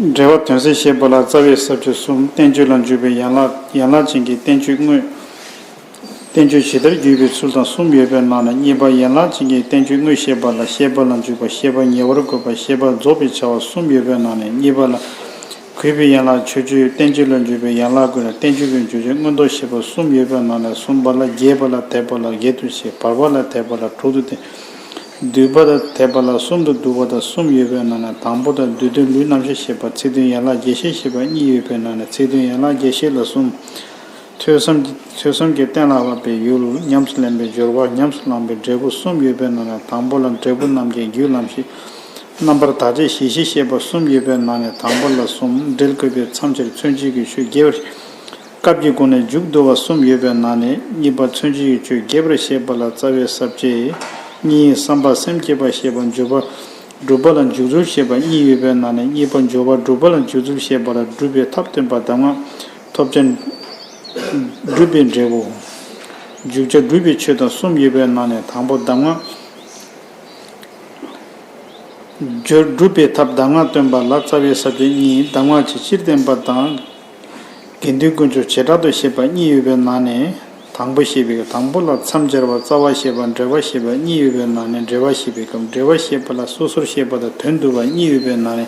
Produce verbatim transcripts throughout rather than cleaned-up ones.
འབྲེལ་བ་དོན་གསལ་བཤད་པ་ལ་རྩ་བའི་ས་བཅད་གསུམ། བསྟན་བཅོས་ལ་འཇུག་པའི་ཡན་ལག་ཡན་ལག་ཅན་གྱི་བསྟན་བཅོས་དངོས། བསྟན་བཅོས་ཇི་ལྟར་བརྒྱུད་པའི་ཚུལ་དང་གསུམ་ཡོད་པའི་ནང་ནས་གཉིས་པ། ཡན་ལག་ཅན་གྱི་བསྟན་བཅོས་དངོས་བཤད་པ་ལ་བཤད་པ་ལ་འཇུག་པ། བཤད་པ་ཉེ་བར་འགོད་པ། བཤད་པ་རྫོགས་པའི་བྱ་བ་གསུམ་ཡོད་པའི་ནང་ནས་གཉིས་པ་ལ། གུས་པའི་ཡན་ལག་མཆོད་བརྗོད། བསྟན་བཅོས་ལ་འཇུག་པའི་ཡན་ལག་དགུ་ལ་བསྟན་བཅོས་པའི་བརྗོད་བྱ་མངོན་རྟོགས་བཤད་པ་གསུམ་ཡོད་པའི་ནང་ནས་གསུམ་པ་ལ་རྒྱས་པ་ལ་དད་པ་ལ་བརྒྱད་དུ་བཤད། བར་པ་ལ་དད་པ་ལ་དྲུག་ཏུ་བསྟན། བསྡུས་པ་དང་དད་པ་ལ་གསུམ་དུ་བསྡུ་བ་དང་གསུམ་ཡོད་པའི་ནང་ནས་དང་པོ་དང་བསྡུས་དོན་ལུས་རྣམ་བཤད་བཤད་པ། ཚིག་དོན་ཡན་ལག་རྒྱས་བཤད་བཤད་པ་གཉིས་ཡོད་པའི་ནང་ནས་ཚིག་དོན་ཡན་ལག་རྒྱས་བཤད་ལ་གསུམ། ཐོས་བསམ་གྱི་ཐོས་བསམ་གྱིས་གཏན་ལ་དབབ་པའི་ཡུལ། ཉམས་སུ་ལེན་པའི་སྦྱོར་བ། ཉམས་སུ་བླང་པའི་འབྲས་བུ་གསུམ་ཡོད་པའི་ནང་ནས་དང་པོ་ལ་འབྲས་བུ་རྣམས་ཀྱི་རྒྱུ་ལམ་བཤད། རྣམ་པར་དག་བྱེད་གཞི་བཤད་བཤད་པ་གསུམ་ཡོད་པའི་ནང་ནས་དང་པོ་ལ་གསུམ། འགྲེལ་དགོས་པའི་མཚམས་སྦྱར་མཚོན་བྱེད་ཀྱི་ཆོས་རྒྱས་པར། སྐབས་ཀྱི་སྒོ་ནས་མཇུག་བསྡུ་བ་གསུམ་ཡོད་པའི་ནང་ནས་གཉིས་པ་མཚོན་བྱེད་ཀྱི་ཆོས་རྒྱས་པར་བཤད་པ་ལ་རྩ་བའི་ས་བཅད་གཉིས། བསམ་པ་སེམས་བསྐྱེད་པ་བཤད་པ། འཇུག་པ་སྒྲུབ་པ་ལ་འཇུག་ཚུལ་བཤད་པ་གཉིས་ཡོད་པའི་ནང་ནས་གཉིས་པ་འཇུག་པ་སྒྲུབ་པ་ལ་འཇུག་ཚུལ་བཤད་པ་ལ་སྒྲུབ་པའི་ཐབས་སྟོན་པ་གདམས་ངག་ཐོབ་བྱ་སྒྲུབ་པའི་འབྲས་བུ། འཇུག་བྱ་སྒྲུབ་པའི་ཆོས་དང་གསུམ་ཡོད་པའི་ནང་ནས་དང་པོ་གདམས་ངག་སྒྲུབ་པའི་ཐབས་གདམས་ངག་སྟོན་པ་ལ་རྩ་བའི་ས་བཅད་གཉིས། གདམས་ངག་གི་སྤྱིར་བསྟན་པ་དང་། དགེ་འདུན་དཀོན་མཆོག་བྱེ་བྲག་ཏུ་བཤད་པ་གཉིས་ཡོད་པའི་ནང་ནས་དང་པོ་བཤད་པའི་དང་པོ་ལ་མཚམས་སྦྱར་བ་རྩ་བ་བཤད་པ་འགྲེལ་བ་བཤད་པ་གཉིས་ཡོད་པའི་ནང་ནས་འགྲེལ་བ་བཤད་པའི་སྐབས་འགྲེལ་བ་བཤད་པ་ལ་སོ་སོར་བཤད་པ་དང་དོན་བསྡུ་བ་གཉིས་ཡོད་པའི་ནང་ནས་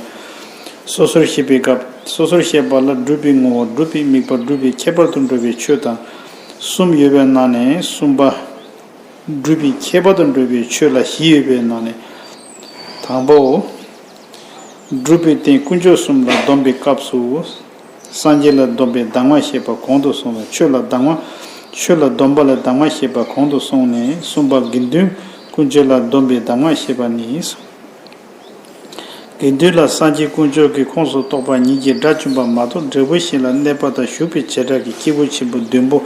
སོ་སོར་བཤད་པའི་སྐབས་སོ་སོར་བཤད་པ་ལ་སྒྲུབ་པའི་ངོ་བོ་སྒྲུབ་པའི་དམིགས་པ་སྒྲུབ་པའི་ཁྱད་པར་དུ་འགྲོ་བའི་ཆོས་དང་གསུམ་ཡོད་པའི་ནང་ནས་གསུམ་པ། སྒྲུབ་པའི་ཁྱད་པར་དུ་འགྲོ་བའི་ཆོས་ལ་བཞི་ཡོད་པའི་ནང་ནས། དང་པོ། སྒྲུབ་པའི་རྟེན་དཀོན་མཆོག་གསུམ་ལ་སྡོམ་པའི་སྐབས་སུ། སངས་རྒྱས་ལ་སྡོམ་པའི་གདམས་ངག་བཤད་པ་གོང་དུ་སོང་བའི་ཆོས་ལ་གདམས་ངག་ཆོས་ལ་སྡོམ་པ་ལ་གདམས་ངག་བཤད་པ་གོང་དུ་སོང་ནས་གསུམ་པ་དགེ་འདུན་དཀོན་མཆོག་ལ་སྡོམ་པའི་གདམས་ངག་བཤད་པ་ནི། དགེ་འདུན་ལ་སངས་རྒྱས་དཀོན་མཆོག་གི་ཁོངས་སུ་གཏོགས་པ་ཉིད་ཀྱིས་དགྲ་བཅོམ་པ་མ་གཏོགས་འབྲས་བུ་གཞན་ལ་གནས་པ་དང་ཞུགས་པའི་བྱེ་བྲག་གི་སྐྱེས་བུ་ཆེན་པོ་བདུན་པོ།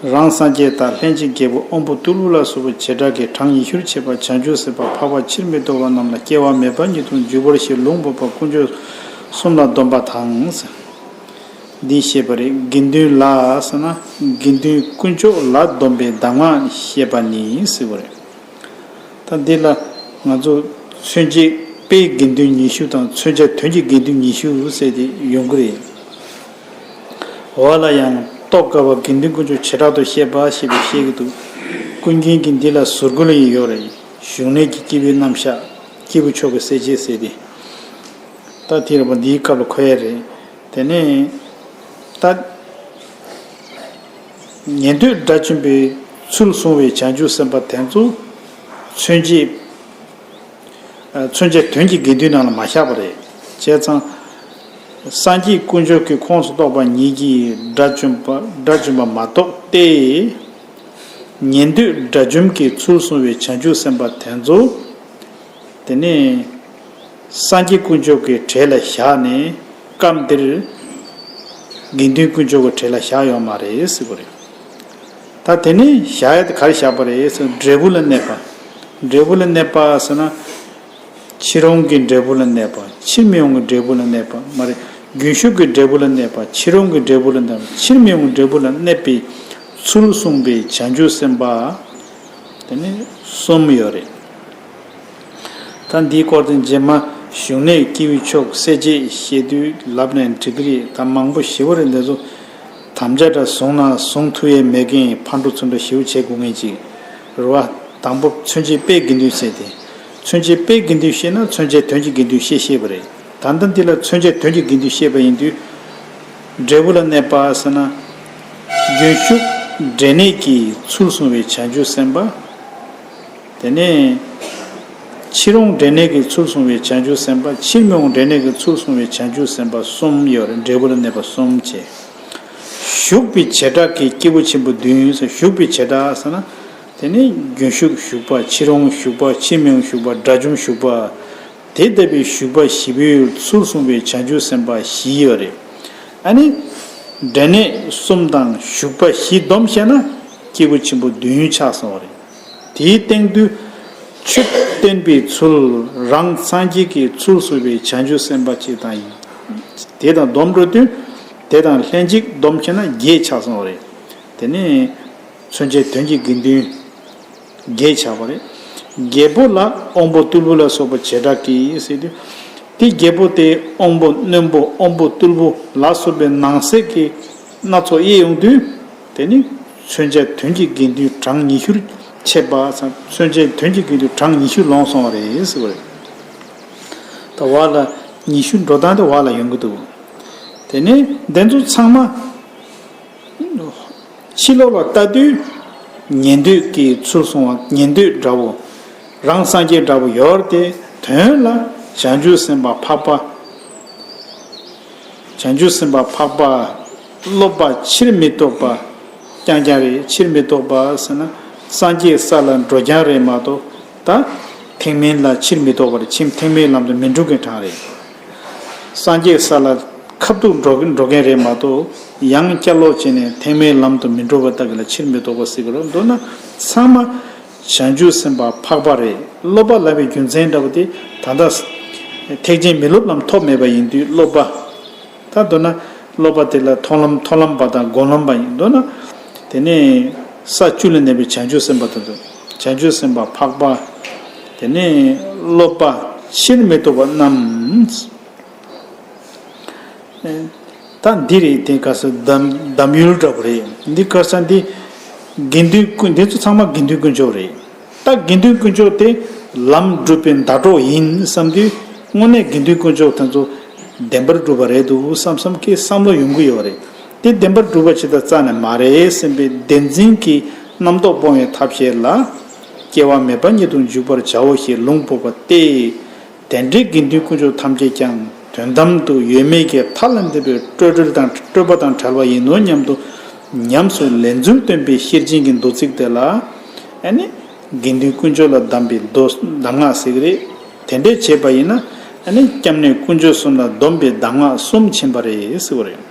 རང་སངས་རྒྱས་དང་ལྷན་ཅིག་རྒྱལ་པོ་དབོན་པོ་གཏུ་ལུ་ལ་སོགས་པའི་བྱེ་བྲག་གི་གྲངས་ཉི་ཤུར་བྱེད་པ་བྱང་ཆུབ་སེམས་དཔའ་འཕགས་པ་ཕྱིར་མི་ལྡོག་པ་རྣམས་ལ་སྐྱེ་བ་མེད་པ་ཉིད་དུ་འཇུག་པར་ཞེས་ལུང་འབོགས་པ་དཀོན་མཆོག་གསུམ་ལ་སྡོམ་པ་དང་། འདི་བཤད་པ་རེད། དགེ་འདུན་ལ་ཟེར་ན་དགེ་འདུན་དཀོན་མཆོག་ལ་སྡོམ་པའི་གདམས་ངག་བཤད་པ་ནི་ཟེར་བ་རེད། ད་འདི་ལ་ང་ཚོ་མཚོན་བྱེད་དཔེའི་དགེ་འདུན་ཉི་ཤུ་དང་མཚོན་བྱ་དོན་གྱི་དགེ་འདུན་ཉི་ཤུ་ཟེར་ཏེ་ཡོང་གི་རེད། འོ་ལ་ཡང་རྟོགས་དཀའ་བ་དགེ་འདུན་དཀོན་མཆོག་བྱེ་བྲག་ཏུ་བཤད་པ་ཞེས་པའི་བཤད་ཀྱི་འདུག་ཀུན་མཁྱེན་གྱིས་འདི་ལ་ཟུར་བཀོད་ཡང་ཡོད་རེད། བཞུགས་གནས་ཀྱི་སྐྱེས་བུའི་རྣམ་གཞག་སྐྱེས་བུ་མཆོག་གི་སྲས་བཅས་ཟེར་ཏེ། ད་དེ་རེད་པ། འདིའི་སྐབས་ལ་འཁོད་ཡ་རེད། དེ་ནས་ད། ཉན་ཐོས་དགྲ་བཅོམ་པའི་ཚུལ་གསུང་བའི་བྱང་ཆུབ་སེམས་དཔའ་དེ་ཚོ་མཚོན་བྱེད། ཨ། མཚོན་བྱེད་དོན་གྱི་དགེ་འདུན་ནང་ལ་མ་བཞག་པ་རེད། བྱས་ཙང་། སངས་རྒྱས་དཀོན་མཆོག་གི་ཁོངས་སུ་གཏོགས་པ་ཉིད་ཀྱིས་དགྲ་བཅོམ་པ་དགྲ་བཅོམ་པ་མ་གཏོགས་ཏེ། ཉན་ཐོས་དགྲ་བཅོམ་གྱི་ཚུལ་གསུང་བའི་བྱང་ཆུབ་སེམས་དཔའ་དེ་ཚོ། དེ་ནས་སངས་རྒྱས་དཀོན་མཆོག་གི་གྲས་ལ་བཞག་ནས་སྐབས་འདིར་དགེ་འདུན་དཀོན་མཆོག་གི་གྲས་ལ་བཞག་ཡོད་མ་རེད་ཟེར་བ་རེད། ད་དེ་ནས་བཞག་ཡ་དེ་ག་རེ་བཞག་པ་རེད་ཟེར་ན་འབྲས་བུ་ལ་གནས་པ། འབྲས་བུ་ལ་གནས་པ་ཟེར་ན། ཕྱིར་འོང་གི་འབྲས་བུ་ལ་གནས་པ། ཕྱིར་མི་འོང་གི་འབྲས་བུ་ལ་གནས་པ་མ་རེད། རྒྱུན་ཞུགས་ཀྱི་འབྲས་བུ་ལ་གནས་པ། ཕྱིར་འོང་གི་འབྲས་བུ་ལ་གནས་པ། ཕྱིར་མི་འོང་གི་འབྲས་བུ་ལ་གནས་པའི་ཚུལ་གསུངས་པའི་བྱང་ཆུབ་སེམས་དཔའ། དེ་ནི་གསུམ་ཡོད་རེད། ད་འདིའི་སྐོར་དེ་རྗེས་མ་བཞུགས་གནས་སྐྱེས་བུ་མཆོག་སྲས་བཅས་བཤད་དུས་ལབ་ནས་འགྲིག་གི་རེད། ད་མང་པོ་ཞེ་པོ་རེད། འདི་ཚོ་དམ་བཅའ་འདྲ་བཟུང་ན་བཟུང་ཐུབ་ཡས་མེད་མཁན་ཕར་འགྲོ་ཚུར་འགྲོ་ཞེ་པོ་བྱེད་དགོས་མཁན་ཅིག་རེད་བ། དང་པོ་མཚོན་བྱེད་དཔེའི་དགེ་འདུན་ཟེར་ཏེ། མཚོན་བྱེད་དཔེའི་དགེ་འདུན་བཤད་ན་མཚོན་བྱེད་དོན་གྱི་དགེ་འདུན་བཤད་ཤེས་པ་རེད། ད་ལྟ་འདི་ལ་མཚོན་བྱེད་དོན་གྱི་དགེ་འདུན་བཤད་པ་ཡིན་དུས། འབྲས་བུ་ལ་གནས་པ་ཟེར་ན། རྒྱུན་ཞུགས་འབྲས་གནས་ཀྱི་ཚུལ་གསུང་བའི་བྱང་ཆུབ་སེམས་དཔའ། དེ་ནས་ཕྱིར་འོང་འབྲས་གནས་ཀྱི་ཚུལ་གསུང་བའི་བྱང་ཆུབ་སེམས་དཔའ། ཕྱིར་མི་འོང་འབྲས་གནས་ཀྱི་ཚུལ་གསུང་བའི་བྱང་ཆུབ་སེམས་དཔའ་གསུམ་ཡོད་རེད། འབྲས་བུ་ལ་གནས་པ་གསུམ་བྱས། ཞུགས་པའི་བྱེ་བྲག་གི་སྐྱེས་བུ་ཆེན་པོ་བདུན་ཟེར། ཞུགས་པའི་བྱེ་བྲག་ཟེར་ན། དེ་ནི་རྒྱུན་ཞུགས་ཞུགས་པ། ཕྱིར་འོང་ཞུགས་པ། ཕྱིར་མི་འོང་ཞུགས་པ། དགྲ་བཅོམ་ཞུགས་པ། དེ་ལྟ་བུའི་ཞུགས་པ་བཞི་པོའི་ཚུལ་གསུང་བའི་བྱང་ཆུབ་སེམས་དཔའ་བཞི་ཡོད་རེད། ཨ་ནི། འབྲས་གནས་གསུམ་དང་ཞུགས་པ་བཞི་བསྡོམས་བྱས་ན་སྐྱེས་བུ་ཆེན་པོ་བདུན་ཆགས་སོང་བ་རེད། དེའི་སྟེང་དུ་ཆོས་བསྟན་པའི་ཚུལ་རང་སངས་རྒྱས་ཀྱི་ཚུལ་གསུངས་པའི་བྱང་ཆུབ་སེམས་དཔའ་གཅིག་དང་། དེ་དང་སྡོམ་འགྲོ་དུས་དེ་དང་ལྷན་ཅིག་བསྡོམས་བྱས་ན་བརྒྱད་ཆགས་སོང་བ་རེད། དེ་ནས་མཚོན་བྱེད་དོན་གྱི་དགེ་འདུན་བརྒྱད་ཆགས་པ་རེད། བརྒྱད་པོ་ལ་དབང་པོ་རྟུལ་པོ་ལ་སོགས་པ་བྱེ་བྲག་གིས་ཟེར་དུས། དེ་རྒྱལ་པོ་དེ་དབང་པོ་རྣོན་པོ་དབང་པོ་རྟུལ་པོ་ལ་སོགས་པའི་ནང་གསེས་ཀྱི་སྣ་ཚོགས་དབྱེ་ཡོང་དུས། དེ་ནི་མཚོན་བྱ་དོན་གྱི་དགེ་འདུན་གྲངས་ཉི་ཤུར་ཕྱེ་བ་སམ། མཚོན་བྱ་དོན་གྱི་དགེ་འདུན་གྲངས་ཉི་ཤུ་ལོངས་སོང་བ་རེད་ཟེར་བ་རེད། ད་བར་ལ་ཉི་ཤུ་འགྲོ་སྟངས་དེ་བར་ལ་ཡོང་གི་འདུག་དེ་ནས་འདི་ཚོ་ཚང་མ་ཕྱི་ལོགས་ལ་ལྟ་དུས་ཉན་ཐོས་ཀྱི་ཚུལ་སོང་བ། ཉན་ཐོས་འདྲ་བོ། རང་སངས་རྒྱས་འདྲ་བོ་ཡོད་རེད་དེ། དོན་ལ་བྱང་ཆུབ་སེམས་དཔའ་འཕགས་པ། བྱང་ཆུབ་སེམས་དཔའ་འཕགས་པ། སློབ་པ་ཕྱིར་མི་ལྡོག་པ་རྐྱང་རྐྱང་རེད། ཕྱིར་མི་ལྡོག་པ་ཟེར་ན། སངས་རྒྱས་ས་ལ་འགྲོ་རྐྱང་རེད་མ་གཏོགས། ད་ཐེག་དམན་ལ་ཕྱིར་མི་ལྡོག་པ་རེད། ཕྱིར་ཐེག་དམན་ལམ་དུ་མི་འགྲོ་མཁན་གྲངས་རེད། སངས་རྒྱས་ས་ལ་ཁ་ཐུག་འགྲོ་འགྲོ་མཁན་རེད་མ་གཏོགས། ཡང་བསྐྱར་ལོག་བྱས་ནས་ཐེག་དམན་ལམ་དུ་མི་འགྲོ་བ་ལྟ་གི་ལ་ཕྱིར་མི་ལྡོག་པ་ཟེར་གི་རེད། མདོར་ན་ཚང་མ་བྱང་ཆུབ་སེམས་དཔའ་འཕགས་པ་རེད། སློབ་པ་ལབ་པའི་རྒྱུ་མཚན་འདྲ་བོ་དེ་ད་ལྟ་ཐེག་ཆེན་མི་སློབ་ལམ་ཐོབ་མེད་པ་ཡིན་དུས། སློབ་པ། ད་མདོར་ན་སློབ་པ་དེ་ལ་མཐོང་ལམ་མཐོང་ལམ་པ་དང་སྒོམ་ལམ་པ་ཡིན། མདོར་ན་དེ་ནས་ས་བཅུ་ལ་གནས་པའི་བྱང་ཆུབ་སེམས་དཔའ་དེ་ཚོ། བྱང་ཆུབ་སེམས་དཔའ་འཕགས་པ། དེ་ནས་སློབ་པ་ཕྱིར་མི་ལྡོག་པ་རྣམས། ད་འདི་རེད། དེ་ག་ས་གདམས་གདམས་ཡུལ་འདྲ་བོ་རེད། འདི་ག་ས་འདི་དགེ་འདུན་དཀོན། འདི་ཚོ་ཚང་མ་དགེ་འདུན་དཀོན་མཆོག་རེད། ད་དགེ་འདུན་དཀོན་མཆོག་དེ་ལམ་སྒྲུབ་པའི་ཟླ་གྲོགས་ཡིན་བསམ་དུས། དངོས་གནས་དགེ་འདུན་དཀོན་མཆོག་དེ་ཚོ་བདེན་པར་གྲུབ་པ་རེད་འདུག་བསམ་བསམ་གྱི་བསམ་བློ་ཡོང་གི་ཡོད་རེད། དེ་བདེན་པར་གྲུབ་པ་ཇི་ལྟར་རྩ་ནས་མ་རེད་སེམས་པའི་བདེན་འཛིན་གྱི་རྣམ་རྟོག་སྤོང་བའི་ཐབས་ཤེས་ལ། སྐྱེ་བ་མེད་པ་ཉིད་དུ་འཇུག་པར་བྱའོ་ཞེས་ལུང་འབོགས་པ་སྟེ། དེ་འདྲའི་དགེ་འདུན་དཀོན་མཆོག་ཐམས་ཅད་ཀྱང་དོན་དམ་དུ་ཡོད་མེད་ཀྱི་མཐའ་ལས་འདས་པའི་སྤྲོས་བྲལ་དང་སྤྲོས་པ་དང་བྲལ་བ་ཡིན་ནོ་སྙམ་དུ་ཉམས་སུ་ལེན་ཚུལ་སྟོན་པའི་ཤེར་ཕྱིན་གྱི་མདོ་ཚིག་དེ་ལ། ཨ་ནི་དགེ་འདུན་དཀོན་མཆོག་ལ་གདམས་པའི་མདོ་གདམས་ངག་ཟེར་གྱི་རེད། དེ་འདྲས་བྱས་པ་ཡིན་ན། ཨ་ནི་སྐྱབས་གནས་དཀོན་མཆོག་གསུམ་ལ་སྡོམ་པའི་གདམས་ངག་གསུམ་ཕྱིན་པ་རེད་ཟེར་བ་རེད།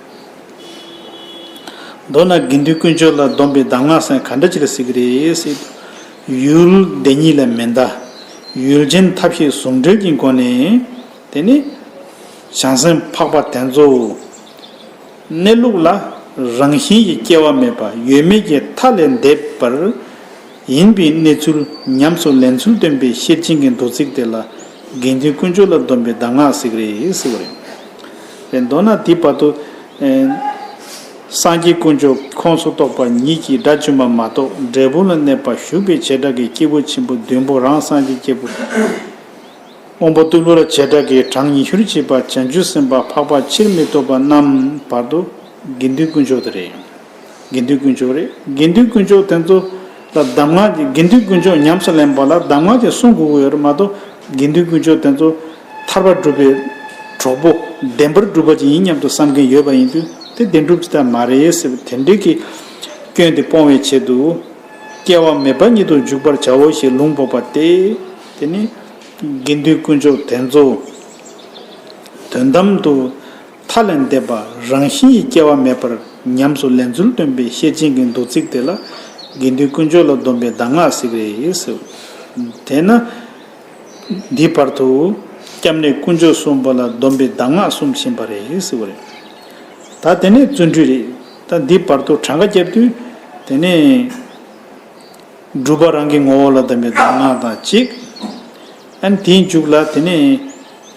མདོར་ན་དགེ་འདུན་དཀོན་མཆོག་ལ་སྡོམ་པའི་གདམས་ངག་ཟེར་ག་འདྲ་ཅིག་ལ་ཟེར་གྱི་རེད་ཟེར། ཡུལ་དེ་ཉིད་ལ་མི་འདའ། ཡུལ་ཅན་ཐབས་ཤེས་ཟུང་འབྲེལ་གྱི་སྒོ་ནས། དེ་ནི་བྱང་སེམས་འཕགས་པ་དེ་ཚོ་གནས་ལུགས་ལ་རང་བཞིན་གྱིས་སྐྱེ་བ་མེད་པ་ཡོད་མེད་ཀྱི་མཐའ་ལས་འདས་པར་ཡིན་པའི་གནས་ཚུལ་ཉམས་སུ་ལེན་ཚུལ་སྟོན་པའི་ཤེར་ཕྱིན་གྱི་མདོ་ཚིག་དེ་ལ་དགེ་འདུན་དཀོན་མཆོག་ལ་སྡོམ་པའི་གདམས་ངག་ཟེར་གྱི་རེད་ཟེར་བ་རེད། རེད། མདོར་ན་འདི་བར་དུ། ཨེ། སངས་རྒྱས་དཀོན་མཆོག་ཁོངས་སུ་གཏོགས་པ་ཉིད་ཀྱིས་དགྲ་བཅོམ་པ་མ་གཏོགས། འབྲས་བུ་ལ་གནས་པ་ཞུགས་པའི་བྱེ་བྲག་གི་སྐྱེས་བུ་ཆེན་པོ་བདུན་པོ། རང་སངས་རྒྱས་སྐྱེས་བུ་དབང་པོ་རྟུལ་པོ་ལ་བྱེ་བྲག་གི་གྲངས་ཉི་ཤུར་ཕྱེ་བ། བྱང་ཆུབ་སེམས་དཔའ་འཕགས་པ་ཕྱིར་མི་ལྡོག་པ་རྣམས་བར་དུ་དགེ་འདུན་དཀོན་མཆོག་དེ་རེད། དགེ་འདུན་དཀོན་མཆོག་རེད། དགེ་འདུན་དཀོན་མཆོག་དེ་ཚོ་ལ་གདམས་ངག་གི། དགེ་འདུན་དཀོན་མཆོག་ཉམས་སུ་ལེན་པ་ལ་གདམས་ངག་ཅིག་གསུང་དགོས་ཀྱི་ཡོད་རེད་མ་གཏོགས། དགེ་འདུན་དཀོན་མཆོག་དེ་ཚོ་ཐར་པ་སྒྲུབ་པའི་གྲོགས་པོ། བདེན་པར་གྲུབ་པ་ཅིག་ཡིན་སྙམ་དུ་བསམ་མཁན་ཡོད་པ་ཡིན་དུས། དེ་བདེན་གྲུབ་ཅིག་ད་མ་རེད་ཟེར་བ་དེ་འདྲའི་གི་སྐྱོན་དེ་སྤོང་བའི་ཆེད་དུ། སྐྱེ་བ་མེད་པ་ཉིད་དུ་འཇུག་པར་བྱའོ་ཞེས་ལུང་འབོགས་པ་སྟེ། དེ་ནི་དགེ་འདུན་དཀོན་མཆོག་དེ་ཚོ་དོན་དམ་དུ་མཐའ་ལས་འདས་པ་རང་བཞིན་གྱིས་སྐྱེ་བ་མེད་པར་ཉམས་སུ་ལེན་ཚུལ་སྟོན་པའི་ཤེར་ཕྱིན་གྱི་མདོ་ཚིག་དེ་ལ་དགེ་འདུན་དཀོན་མཆོག་ལ་སྡོམ་པའི་གདམས་ངག་ཟེར་གྱི་རེད་ཟེར། དེས་ན་འདི་བར་དུ་སྐྱབས་གནས་དཀོན་མཆོག་གསུམ་པོ་ལ་སྡོམ་པའི་གདམས་ངག་གསུམ་ཕྱིན་པ་རེད་ཟེར་བ་རེད། ད་དེ་ནས་བརྩོན་འགྲུས་རེད། ད་འདི་བར་དུ་གྲངས་ཀ་བརྒྱབ་དུས། དེ་ནས། སྒྲུབ་པ་རང་གི་ངོ་བོ་ལ་སྡོམ་པའི་གདམས་ངག་དང་གཅིག་ཨ་ནི་དེའི་མཇུག་ལ་དེ་ནས་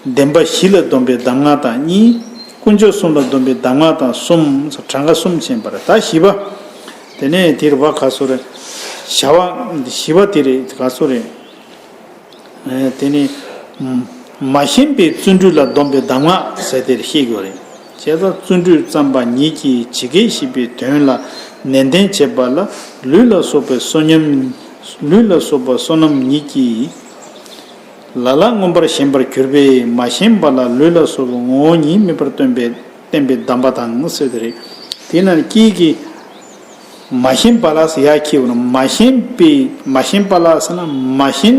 བདེན་པ་བཞི་ལ་སྡོམ་པའི་གདམས་ངག་དང་གཉིས། དཀོན་མཆོག་གསུམ་ལ་སྡོམ་པའི་གདམས་ངག་དང་གསུམ། གྲངས་ཀ་གསུམ་ཕྱིན་པ་རེད། ད་བཞི་པ། དེ་ནས་དེ་རེད་པ། ག་སོ་རེད། བྱ་བ་བཞི་པ་དེ་རེད། ག་སོ་རེད། ཨེ། དེ་ནི་མ་ཞེན་པའི་བརྩོན་འགྲུས་ལ་སྡོམ་པའི་གདམས་ངག་ཟེར་དེར་བཤད་དགོས་རེད། བྱས་ཙང་བརྩོན་འགྲུས་བརྩམས་པ་ཉིད་ཀྱིས་ཇི་སྐད་བཤད་པའི་དོན་ལ་ནན་ཏན་བྱེད་པ་ལ་ལུས་ལ་སོགས་པའི་བསོད་ཉམས། ལུས་ལ་སོགས་པ་བསོད་ནམས་ཉིད་ཀྱིས་ལ་ལ་མངོན་པར་ཞེན་པར་གྱུར་པས། མ་ཞེན་པ་ལ་ལུས་ལ་སོགས་པའི་ངོ་བོ་ཉིད་མེད་པར་སྟོན་པའི་བསྟན་པའི་གདམས་པ་དང་ཟེར་དེ་རེད། དེས་ན་དཀྱིལ་གྱི། མ་ཞེན་པ་ལ་ཟེར་ཡར་འཁྱེར་བ་ན། མ་ཞེན་པའི། མ་ཞེན་པ་ལ་ཟེར་ན། མ་ཞེན་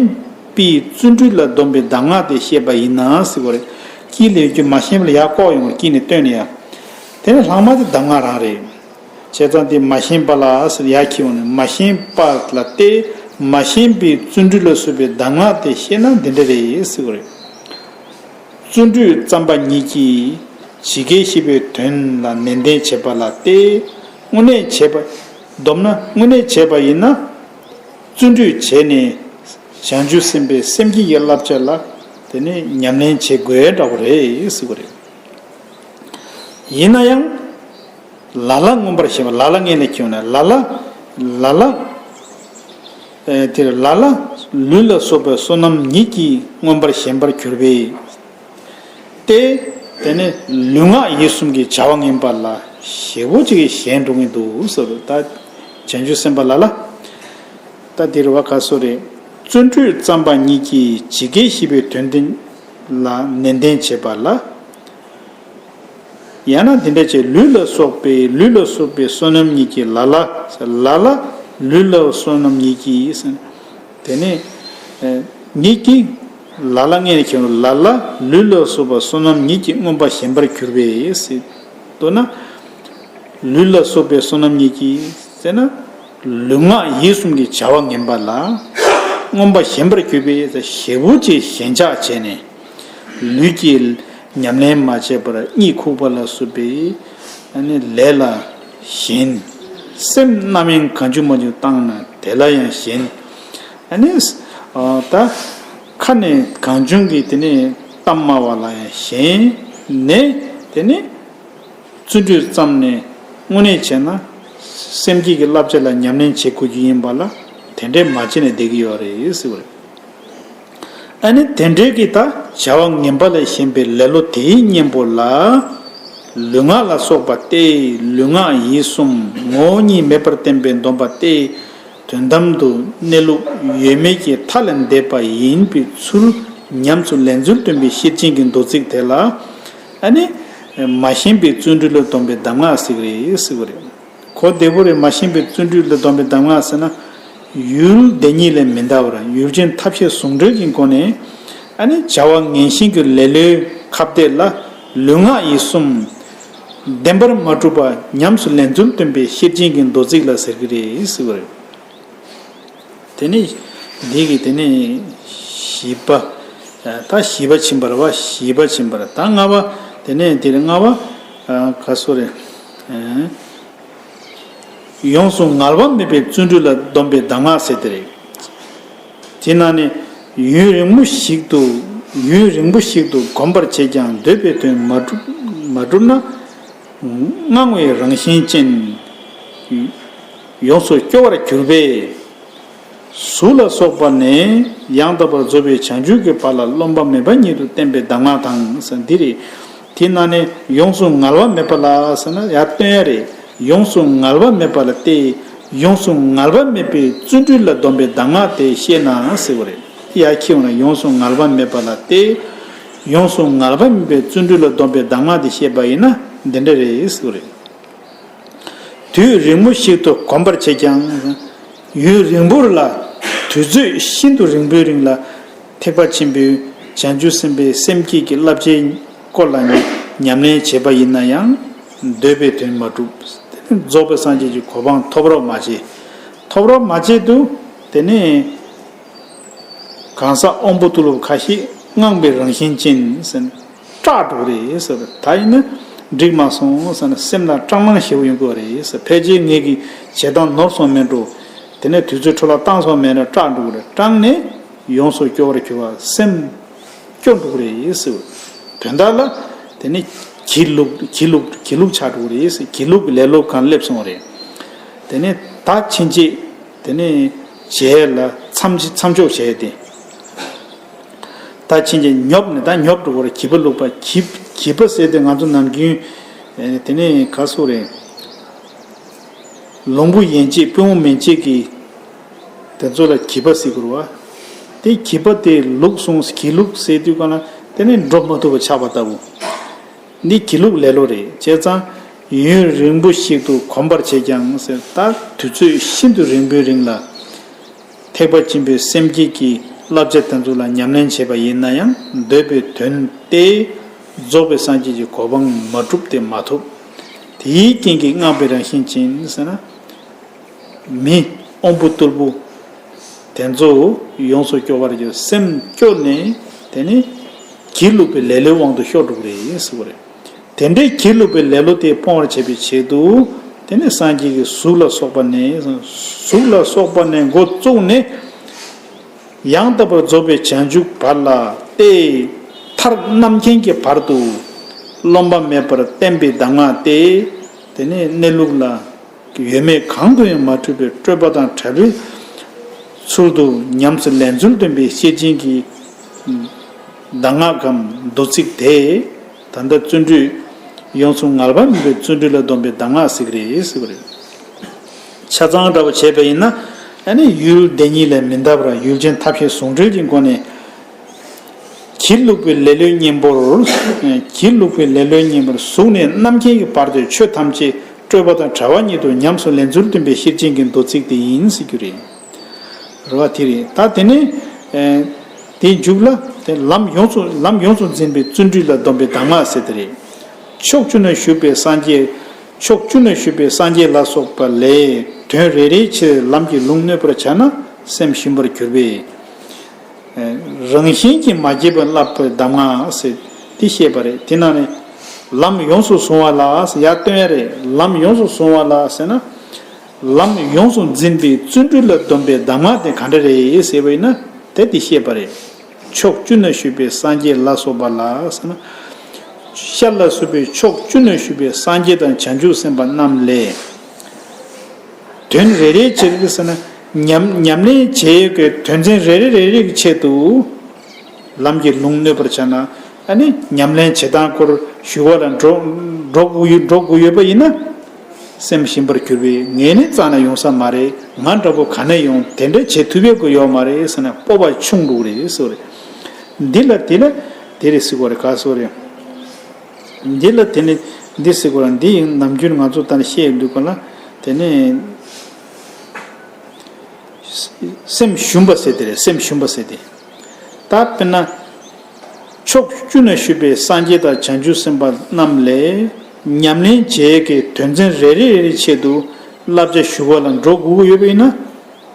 པའི་བརྩོན་འགྲུས་ལ་སྡོམ་པའི་གདམས་ངག་དེ་བཤད་པ་ཡིན་ན་ཟེར་བ་རེད། དཀྱིལ་ལ་ཡོད་རྒྱུ་མ་ཞེན་པ་ལ་ཡར་བཀོག་ཡོང་བར་དཀྱིལ་ནས་བཏོན་ནས་ཡ། དེ་ནི་ལྷག་མ་དེ་གདམས་ངག་རང་རེད། བྱས་ཙང་དེ་མ་ཞེན་པ་ལ་ཟེར་ཡར་འཁྱེར་བ་ན། མ་ཞེན་པ་ལ་སྟེ། མ་ཞེན་པའི་བརྩོན་འགྲུས་ལ་སོགས་པའི་གདམས་ངག་དེ་བཤད་ན་འདི་འདྲ་རེད་ཟེར་བ་རེད། བརྩོན་འགྲུས་བརྩམས་པ་ཉིད་ཀྱིས་ཇི་སྐད་བཤད་པའི་དོན་ལ་ནན་ཏན་བྱེད་པ་ལ་སྟེ། དངོས་གནས་བྱས་པ། བསྡོམས་ན་དངོས་གནས་བྱས་པ་ཡིན་ན། བརྩོན་འགྲུས་བྱས་ནས་བྱང་ཆུབ་སེམས་དཔའི་སེམས་བསྐྱེད་ཀྱི་བསླབ་བྱ་ལ་ དེ་ནི་ཉམས་ལེན་བྱེད་དགོས་འདྲ་པོ་རེད་ཟེར་གི་རེད། ཡིན་ན་ཡང་། ལ་ལ་མངོན་པར་ཞེན་པ། ལ་ལ་ངེས་ལ་ཁྱེར་ཡོང་ན་ལ་ལ། ལ་ལ། ཨེ་དེར་ལ་ལ་ལུས་ལ་སོགས་པའི་བསོད་ནམས་ཉིད་ཀྱིས་མངོན་པར་ཞེན་པར་གྱུར་པས། ཏེ། དེ་ནི་ལུས་ངག་ཡིད་གསུམ་གྱི་བྱ་བ་ངན་པ་ལ་ཞེ་པོ་ཅིག་ཞེན་འགྲོ་གིན་འདུག་ཟེར། ད་བྱང་ཆུབ་སེམས་དཔའ་ལ་ལ། ད་འདིར་བ་ག་སོ་རེད། བརྩོན་འགྲུས་བརྩམས་པ་ཉིད་ཀྱིས་ཇི་སྐད་བཤད་པའི་དོན་དེ་ལ་ནན་ཏན་བྱེད་པ་ལ། ཡང་ན་འདི་འདྲ་བྱས། ལུས་ལ་སོགས་པའི་ལུས་ལ་སོགས་པའི་བསོད་ནམས་ཉིད་ཀྱིས་ལ་ལ། ལ་ལ་ལུས་ལ་བསོད་ནམས་ཉིད་ཀྱིས། དེ་ནས་ཉིད་ཀྱིས། ལ་ལ་ངེས་ལ་ཁྱེར་ཡོང་ན་ལ་ལ་ལུས་ལ་སོགས་པ་བསོད་ནམས་ཉིད་ཀྱིས་མངོན་པར་ཞེན་པར་གྱུར་པས་ཟེར། མདོར་ན། ལུས་ལ་སོགས་པའི་བསོད་ནམས་ཉིད་ཀྱིས་ཟེར་ན། ལུས་ངག་ཡིད་གསུམ་གྱི་བྱ་བ་ངན་པ་ལ་མངོན་པར་ཞེན་པར་གྱུར་པས་ཞེ་པོ་ཅིག་ཞེན་ཆགས་བྱས་ནས། ལུས་ཀྱི་ཉམས་ལེན་མ་བྱས་པར་གཉིད་ཁུག་པ་ལ་སོགས་པའི་ཨ་ནི་ལས་ལ་ཞེན། སེམས་རྣམ་གཡེང་གང་བྱུང་མང་བྱུང་བཏང་ན་དེ་ལ་ཡང་ཞེན། ཨ་ནི་ད་ཁ་ནས་གང་བྱུང་གི་དེ་ནས་གཏམ་སྨྲ་བ་ལ་ཡང་ཞེན་ནས། དེ་ནས་བརྩོན་འགྲུས་བརྩམས་ནས་དངོས་གནས་བྱས་ན་སེམས་བསྐྱེད་ཀྱི་བསླབ་བྱ་ལ་ཉམས་ལེན་བྱེད་དགོས་ཀྱི་ཡིན་པ་ལ། དེ་འདྲས་མ་བྱས་ནས་བསྡད་ཀྱི་ཡོད་རེད་ཟེར་བ་རེད། ཨ་ནི་དེ་འདྲའི་གི་ད་བྱ་བ་ངན་པ་ལ་ཞེན་པའི་ལེ་ལོ་དེའི་གཉེན་པོ་ལ། ལུས་ངག་ལ་སོགས་པ་སྟེ། ལུས་ངག་ཡིད་གསུམ་ངོ་བོ་ཉིད་མེད་པར་བསྟན་པའི་སྡོམ་པ་སྟེ། དོན་དམ་དུ་གནས་ལུགས་ཡོད་མེད་ཀྱི་མཐའ་ལས་འདས་པ་ཡིན་པའི་ཚུལ་ཉམས་སུ་ལེན་ཚུལ་སྟོན་པའི་ཤེར་ཕྱིན་གྱི་མདོ་ཚིག་དེ་ལ། ཨ་ནི་མ་ཞེན་པའི་བརྩོན་འགྲུས་ལ་སྡོམ་པའི་གདམས་ངག་ཟེར་གི་རེད་ཟེར་བ་རེད། གོ་བདེ་པོ་རེད། མ་ཞེན་པའི་བརྩོན་འགྲུས་ལ་སྡོམ་པའི་གདམས་ངག་ཟེར་ན། ཡུལ་དེ་ཉིད་ལས་མི་འདའ་བར་ཡུལ་ཅན་ཐབས་ཤེས་ཟུང་འབྲེལ་གྱི་སྒོ་ནས། ཨ་ནི་བྱ་བ་ངན་ཞེན་གྱི་ལེ་ལོའི་ཁ་གཏད་ལ་ལུས་ངག་ཡིད་གསུམ་བདེན་པར་མ་གྲུབ་པ་ཉམས་སུ་ལེན་ཚུལ་སྟོན་པའི་ཤེར་ཕྱིན་གྱི་མདོ་ཚིག་ལ་ཟེར་གྱི་རེད་ཟེར་བ་རེད། དེ་ནས་འདི་གི་དེ་ནས་བཞི་པ། ད་བཞི་པ་ཕྱིན་པ་རེད་བ། བཞི་པ་ཕྱིན་པ་རེད། ད་ལྔ་པ། དེ་ནས་འདིར་ལྔ་པ། ག་སོ་རེད། ཡོངས་སུ་ངལ་བ་མེད་པའི་བརྩོན་འགྲུས་ལ་སྡོམ་པའི་གདམས་ངག་ཟེར་དེ་རེད། དེ་ན་ནི་ཡུན་རིང་པོ་ཞིག་ཏུ། ཡུན་རིང་པོ་ཞིག་ཏུ་གོམས་པར་བྱས་ཀྱང་འདོད་པའི་དོན་མ་གྲུབ། མ་གྲུབ་ན། དངངས་པའི་རང་བཞིན་ཅན། ཡོངས་སུ་སྐྱོ་བར་གྱུར་པས། གཟུགས་ལ་སོགས་པ་ནས་ཡང་དག་པར་རྫོགས་པའི་བྱང་ཆུབ་ཀྱི་བར་ལ་རློམ་པ་མེད་པ་ཉིད་དུ་བསྟན་པའི་གདམས་ངག་དང་། འདི་རེད། དེ་ན་ནི་ཡོངས་སུ་ངལ་བ་མེད་པ་ལ་ཟེར་ན་ཡར་སྟོན་ཡ་རེད། ཡོངས་སུ་ངལ་བ་མེད་པ་ལ་སྟེ། ཡོངས་སུ་ངལ་བ་མེད་པའི་བརྩོན་འགྲུས་ལ་སྡོམ་པའི་གདམས་ངག་དེ་ཤེས་ན་ཟེར་བ་རེད། ཡར་ཁྱེར་ཡོང་ན་ཡོངས་སུ་ངལ་བ་མེད་པ་ལ་སྟེ། ཡོངས་སུ་ངལ་བ་མེད་པའི་བརྩོན་འགྲུས་ལ་སྡོམ་པའི་གདམས་ངག་དེ་ཤེས་པ་ཡིན་ན་འདི་འདྲ་རེད་ཟེར་བ་རེད། དུས་རིང་མོ་ཞིག་ཏུ་གོམས་པར་བྱས་ཀྱང་། ཡུན་རིང་པོར་ལ། དུས་ཚོད་ཤིན་ཏུ་རིང་པོའི་རིང་ལ་ཐེག་པ་ཆེན་པོའི་བྱང་ཆུབ་སེམས་དཔའི་སེམས་བསྐྱེད་ཀྱི་བསླབ་བྱའི་སྐོར་ལ་ཉམས་ལེན་བྱས་པ་ཡིན་ན་ཡང་། འདོད་པའི་དོན་མ་གྲུབ། རྫོགས་པའི་སངས་རྒྱས་ཀྱི་གོ་འཕང་ཐོབ་རོགས་མ་བྱེད། ཐོབ་རོགས་མ་བྱེད་དུ། དེ་ནས། གང་ཟག་དབང་པོ་རྟུལ་པོ་ཁ་ཤས་དངངས་པའི་རང་བཞིན་ཅན་ཟེར་ནས་སྐྲག་འགྲོ་གི་རེད་ཟེར། ད་ཡིན་ན་འགྲིག་མ་སོང་ཟེར་ནས་སེམས་ལ་སྐྲག་སྣང་ཞེ་པོ་ཡོང་གི་རེད་ཟེར། ཕལ་ཆེར་ངེད་ཀྱི་བྱེད་སྟངས་ནོར་སོང་མེད་འགྲོ། དེ་ནས་དུས་ཚོད་འཕྲོ་བརླག་བཏང་སོང་མེད་འགྲོ། སྐྲག་འགྲོ་གི་རེད། སྐྲག་ནས་ཡོངས་སུ་སྐྱོ་བར་གྱུར་པ་སེམས་སྐྱོ་འགྲོ་གི་རེད་ཟེར། དོན་དག་ལ་དེ་ནས་སྒྱིད་ལུག་སྒྱིད་ལུག་སྒྱིད་ལུག་ཆགས་འགྲོ་གི་རེད་ཟེར། སྒྱིད་ལུག་གི་ལེ་ལོ་གང་སླེབས་སོང་བ་རེད། དེ་ནས་ད་ཕྱིན་ཆད། དེ་ནས་བྱས་ལ་མཚམས་མཚམས་འཇོག་བྱས་ཏེ། ད་ཕྱིན་ཆད་ཉོབ་ནས་ད་ཉོབ་འགྲོ་བར་སྒྱིད་པ་ལུག་པ། སྒྱིད་སྒྱིད་པ་ཟེར་དེ་ང་ཚོ་ནམ་རྒྱུན། ཨེ་དེ་ནས་ག་སོ་རེད། ལོང་བུ་ཡན་ཆད་པུས་མོ་མན་ཆད་ཀྱི་དེ་ཚོ་ལ་སྒྱིད་པ་ཟེར་དགོས་རེད་བ། དེ་སྒྱིད་པ་དེ་ལུག་སོང་། སྒྱིད་ལུག་ཟེར་དུས་ག་ན་དེ་ནས་འགྲོ་མ་ཐུབ་པ་ཆགས་པ་ལྟ་བུ། འདི་སྒྱིད་ལུག་ལེ་ལོ་རེད། བྱས་ཙང་ཡུན་རིང་པོ་ཞིག་ཏུ་གོམས་པར་བྱས་ཀྱང་ཟེར། ད་དུས་ཚོད་ཤིན་ཏུ་རིང་པོའི་རིང་ལ་ཐེག་པ་ཆེན་པོའི་སེམས་བསྐྱེད་ཀྱི་བསླབ་བྱ་དེ་ཚོ་ལ་ཉམས་ལེན་བྱས་པ་ཡིན་ན་ཡང་འདོད་པའི་དོན་ཏེ་རྫོགས་པའི་སངས་རྒྱས་ཀྱི་གོ་འཕང་མ་གྲུབ་སྟེ་མ་ཐོབ། དེའི་རྐྱེན་གྱིས་དངངས་པའི་རང་བཞིན་ཅན་ཟེར་ན། མི་དབང་པོ་རྟུལ་པོ་དེ་ཚོ་ཡོངས་སུ་སྐྱོ་བར་གྱུར། སེམས་སྐྱོ་ནས་དེ་ནི་སྒྱིད་ལུག་པའི་ལེ་ལོའི་དབང་དུ་ཤོར་འགྲོ་གི་རེད་ཟེར་བ་རེད། དེ་འདྲའི་སྒྱིད་ལུག་པའི་ལེ་ལོ་དེ་སྤོང་བར་བྱེད་པའི་ཆེད་དུ། དེ་ནི་སངས་རྒྱས་ཀྱིས་གཟུགས་ལ་སོགས་པ་ནས། གཟུགས་ལ་སོགས་པ་ནས་འགོ་བཙུགས་ནས། ཡང་དག་པར་རྫོགས་པའི་བྱང་ཆུབ་བར་ལ་ སྟེ། མཐར་རྣམ་མཁྱེན་གྱི་བར་དུ་རློམ་པ་མེད་པར་བསྟན་པའི་གདམས་ངག་སྟེ། དེ་ནས་གནས་ལུགས་ལ་ཡོད་མེད་གང་དུ་ཡང་མ་འཁྲུལ་པའི་སྤྲོས་པ་དང་བྲལ་བའི་ཚུལ་དུ་ཉམས་སུ་ལེན་ཚུལ་སྟོན་པའི་ཤེར་ཕྱིན་གྱི་གདམས་ངག་གམ་མདོ་ཚིག་དེ། ད་ལྟ་བརྩོན་འགྲུས་ཡོངས་སུ་ངལ་བ་མེད་པའི་བརྩོན་འགྲུས་ལ་འདོམས་པའི་གདམས་ངག་ཟེར་གི་རེད་ཟེར་བ་རེད། ཆ་ཚང་འདྲ་བོ་བྱས་པ་ཡིན་ན། ཨ་ནི་ཡུལ་དེ་ཉིད་ལས་མི་འདའ་བར་ཡུལ་ཅན་ཐབས་ཤེས་ཟུང་འབྲེལ་གྱི་སྒོ་ནས། གྱིས་བླུགས་པའི་ལེ་ལོའི་གཉེན་པོར། གྱིས་བླུགས་པའི་ལེ་ལོའི་གཉེན་པོར་གཟུགས་ནས་རྣམ་མཁྱེན་གྱི་བར་དུ་ཆོས་ཐམས་ཅད་སྤྲོས་པ་དང་བྲལ་བ་ཉིད་དུ་ཉམས་སུ་ལེན་ཚུལ་སྟོན་པའི་ཤེར་ཕྱིན་གྱི་མདོ་ཚིག་དེ་ཡིན་ཟེར་རྒྱུ་རེད། རེད་བ། དེ་རེད། ད་དེ་ནས། ཨེ། དེའི་མཇུག་ལ། དེ་ལམ་ཡོངས་སུ་ལམ་ཡོངས་སུ་འཛིན་པའི་བརྩོན་འགྲུས་ལ་འདོམས་པའི་གདམས་ངག་ཟེར་དེ་རེད། ཕྱོགས་བཅུ་ན་བཞུགས་པའི་སངས་རྒྱས། ཕྱོགས་བཅུ་ན་བཞུགས་པའི་སངས་རྒྱས་ལ་སོགས་པ་ལས་དོན་རེ་རེའི་ཕྱིར་ལམ་གྱི་ལུང་གནོད་པར་བྱ་ན་སེམས་ཞུམ་པར་གྱུར་པས། ཨེ། རང་བཞིན་གྱིས་མ་སྐྱེས་པ་བསླབ་པའི་གདམས་ངག་ཟེར་དེ་བཤད་པ་རེད། དེ་ནང་ནས་ལམ་ཡོངས་སུ་བཟུང་བ་ལ་ཟེར་ཡར་སྟོན་ཡ་རེད། ལམ་ཡོངས་སུ་བཟུང་བ་ལ་ཟེར་ན། ལམ་ཡོངས་སུ་འཛིན་པའི་བརྩོན་འགྲུས་ལ་འདོམས་པའི་གདམས་ངག་དེ་ག་འདྲ་རེད་ཟེར་བ་ཡིན་ན། དེ་དེ་བཤད་པ་རེད། ཕྱོགས་བཅུ་ན་བཞུགས་པའི་སངས་རྒྱས་ལ་སོགས་པ་ལ་ཟེར་ན། ཤར་ལ་སོགས་པའི་ཕྱོགས་བཅུ་ན་བཞུགས་པའི་སངས་རྒྱས་དང་བྱང་ཆུབ་སེམས་དཔའ་རྣམས་ལས། དོན་རེ་རེའི་ཕྱིར་ཟེར་ན། ཉམས་ཉམས་ལེན་བྱེད་ཡས་ཀྱི་དོན་ཚན་རེ་རེ་རེ་རེ་གི་ཆེད་དུ། ལམ་གྱི་ལུང་གནོད་པར་བྱ་ན། ཨ་ནི་ཉམས་ལེན་བྱེད་སྟངས་སྐོར་ཞུ་བ་ལ་འགྲོ་འགྲོ་དགོས་ཡོད་འགྲོ་དགོས་ཡོད་པ་ཡིན་ན། སེམས་ཞིམ་པར་གྱུར་པས། ངས་ནི་རྩ་ནས་ཡོང་ས་མ་རེད། ང་འདྲ་པོ་ག་ནས་ཡོང་། དེ་འདྲ་བྱེད་ཐུབ་ཡས་ཀྱི་ཡོད་མ་རེད་ཟེར་ན་སྤོབས་པ་ཆུང་འགྲོ་གི་རེད་ཟེར་བ་རེད། འདི་ལ་དེ་ལ་དེ་རེད་ཟེར་གོ་རེད། ག་ཟེར་བ་རེད། འདི་ལ་དེ་ནི་འདི་ཟེར་གོ་རེད། འདི་ཡིན་ནམ་རྒྱུན་ང་ཚོ་ད་ནི་བཤད་འདུག་ག་ལ། དེ་ནི། སེམས་ཞུམ་པ་ཟེར་དེ་རེད། སེམས་ཞུམ་པ་ཟེར་དེ། ད་དཔེར་ན། ཕྱོགས་བཅུ་ན་བཞུགས་པའི་སངས་རྒྱས་དང་བྱང་ཆུབ་སེམས་དཔའ་རྣམས་ལས་ཉམས་ལེན་བྱེད་ཀྱི་དོན་ཚན་རེ་རེ་རེ་རེའི་ཆེད་དུ་བསླབ་བྱ་ཞུ་བ་ལ་འགྲོ་དགོས་ཀྱི་ཡོད་པ་ཡིན་ན།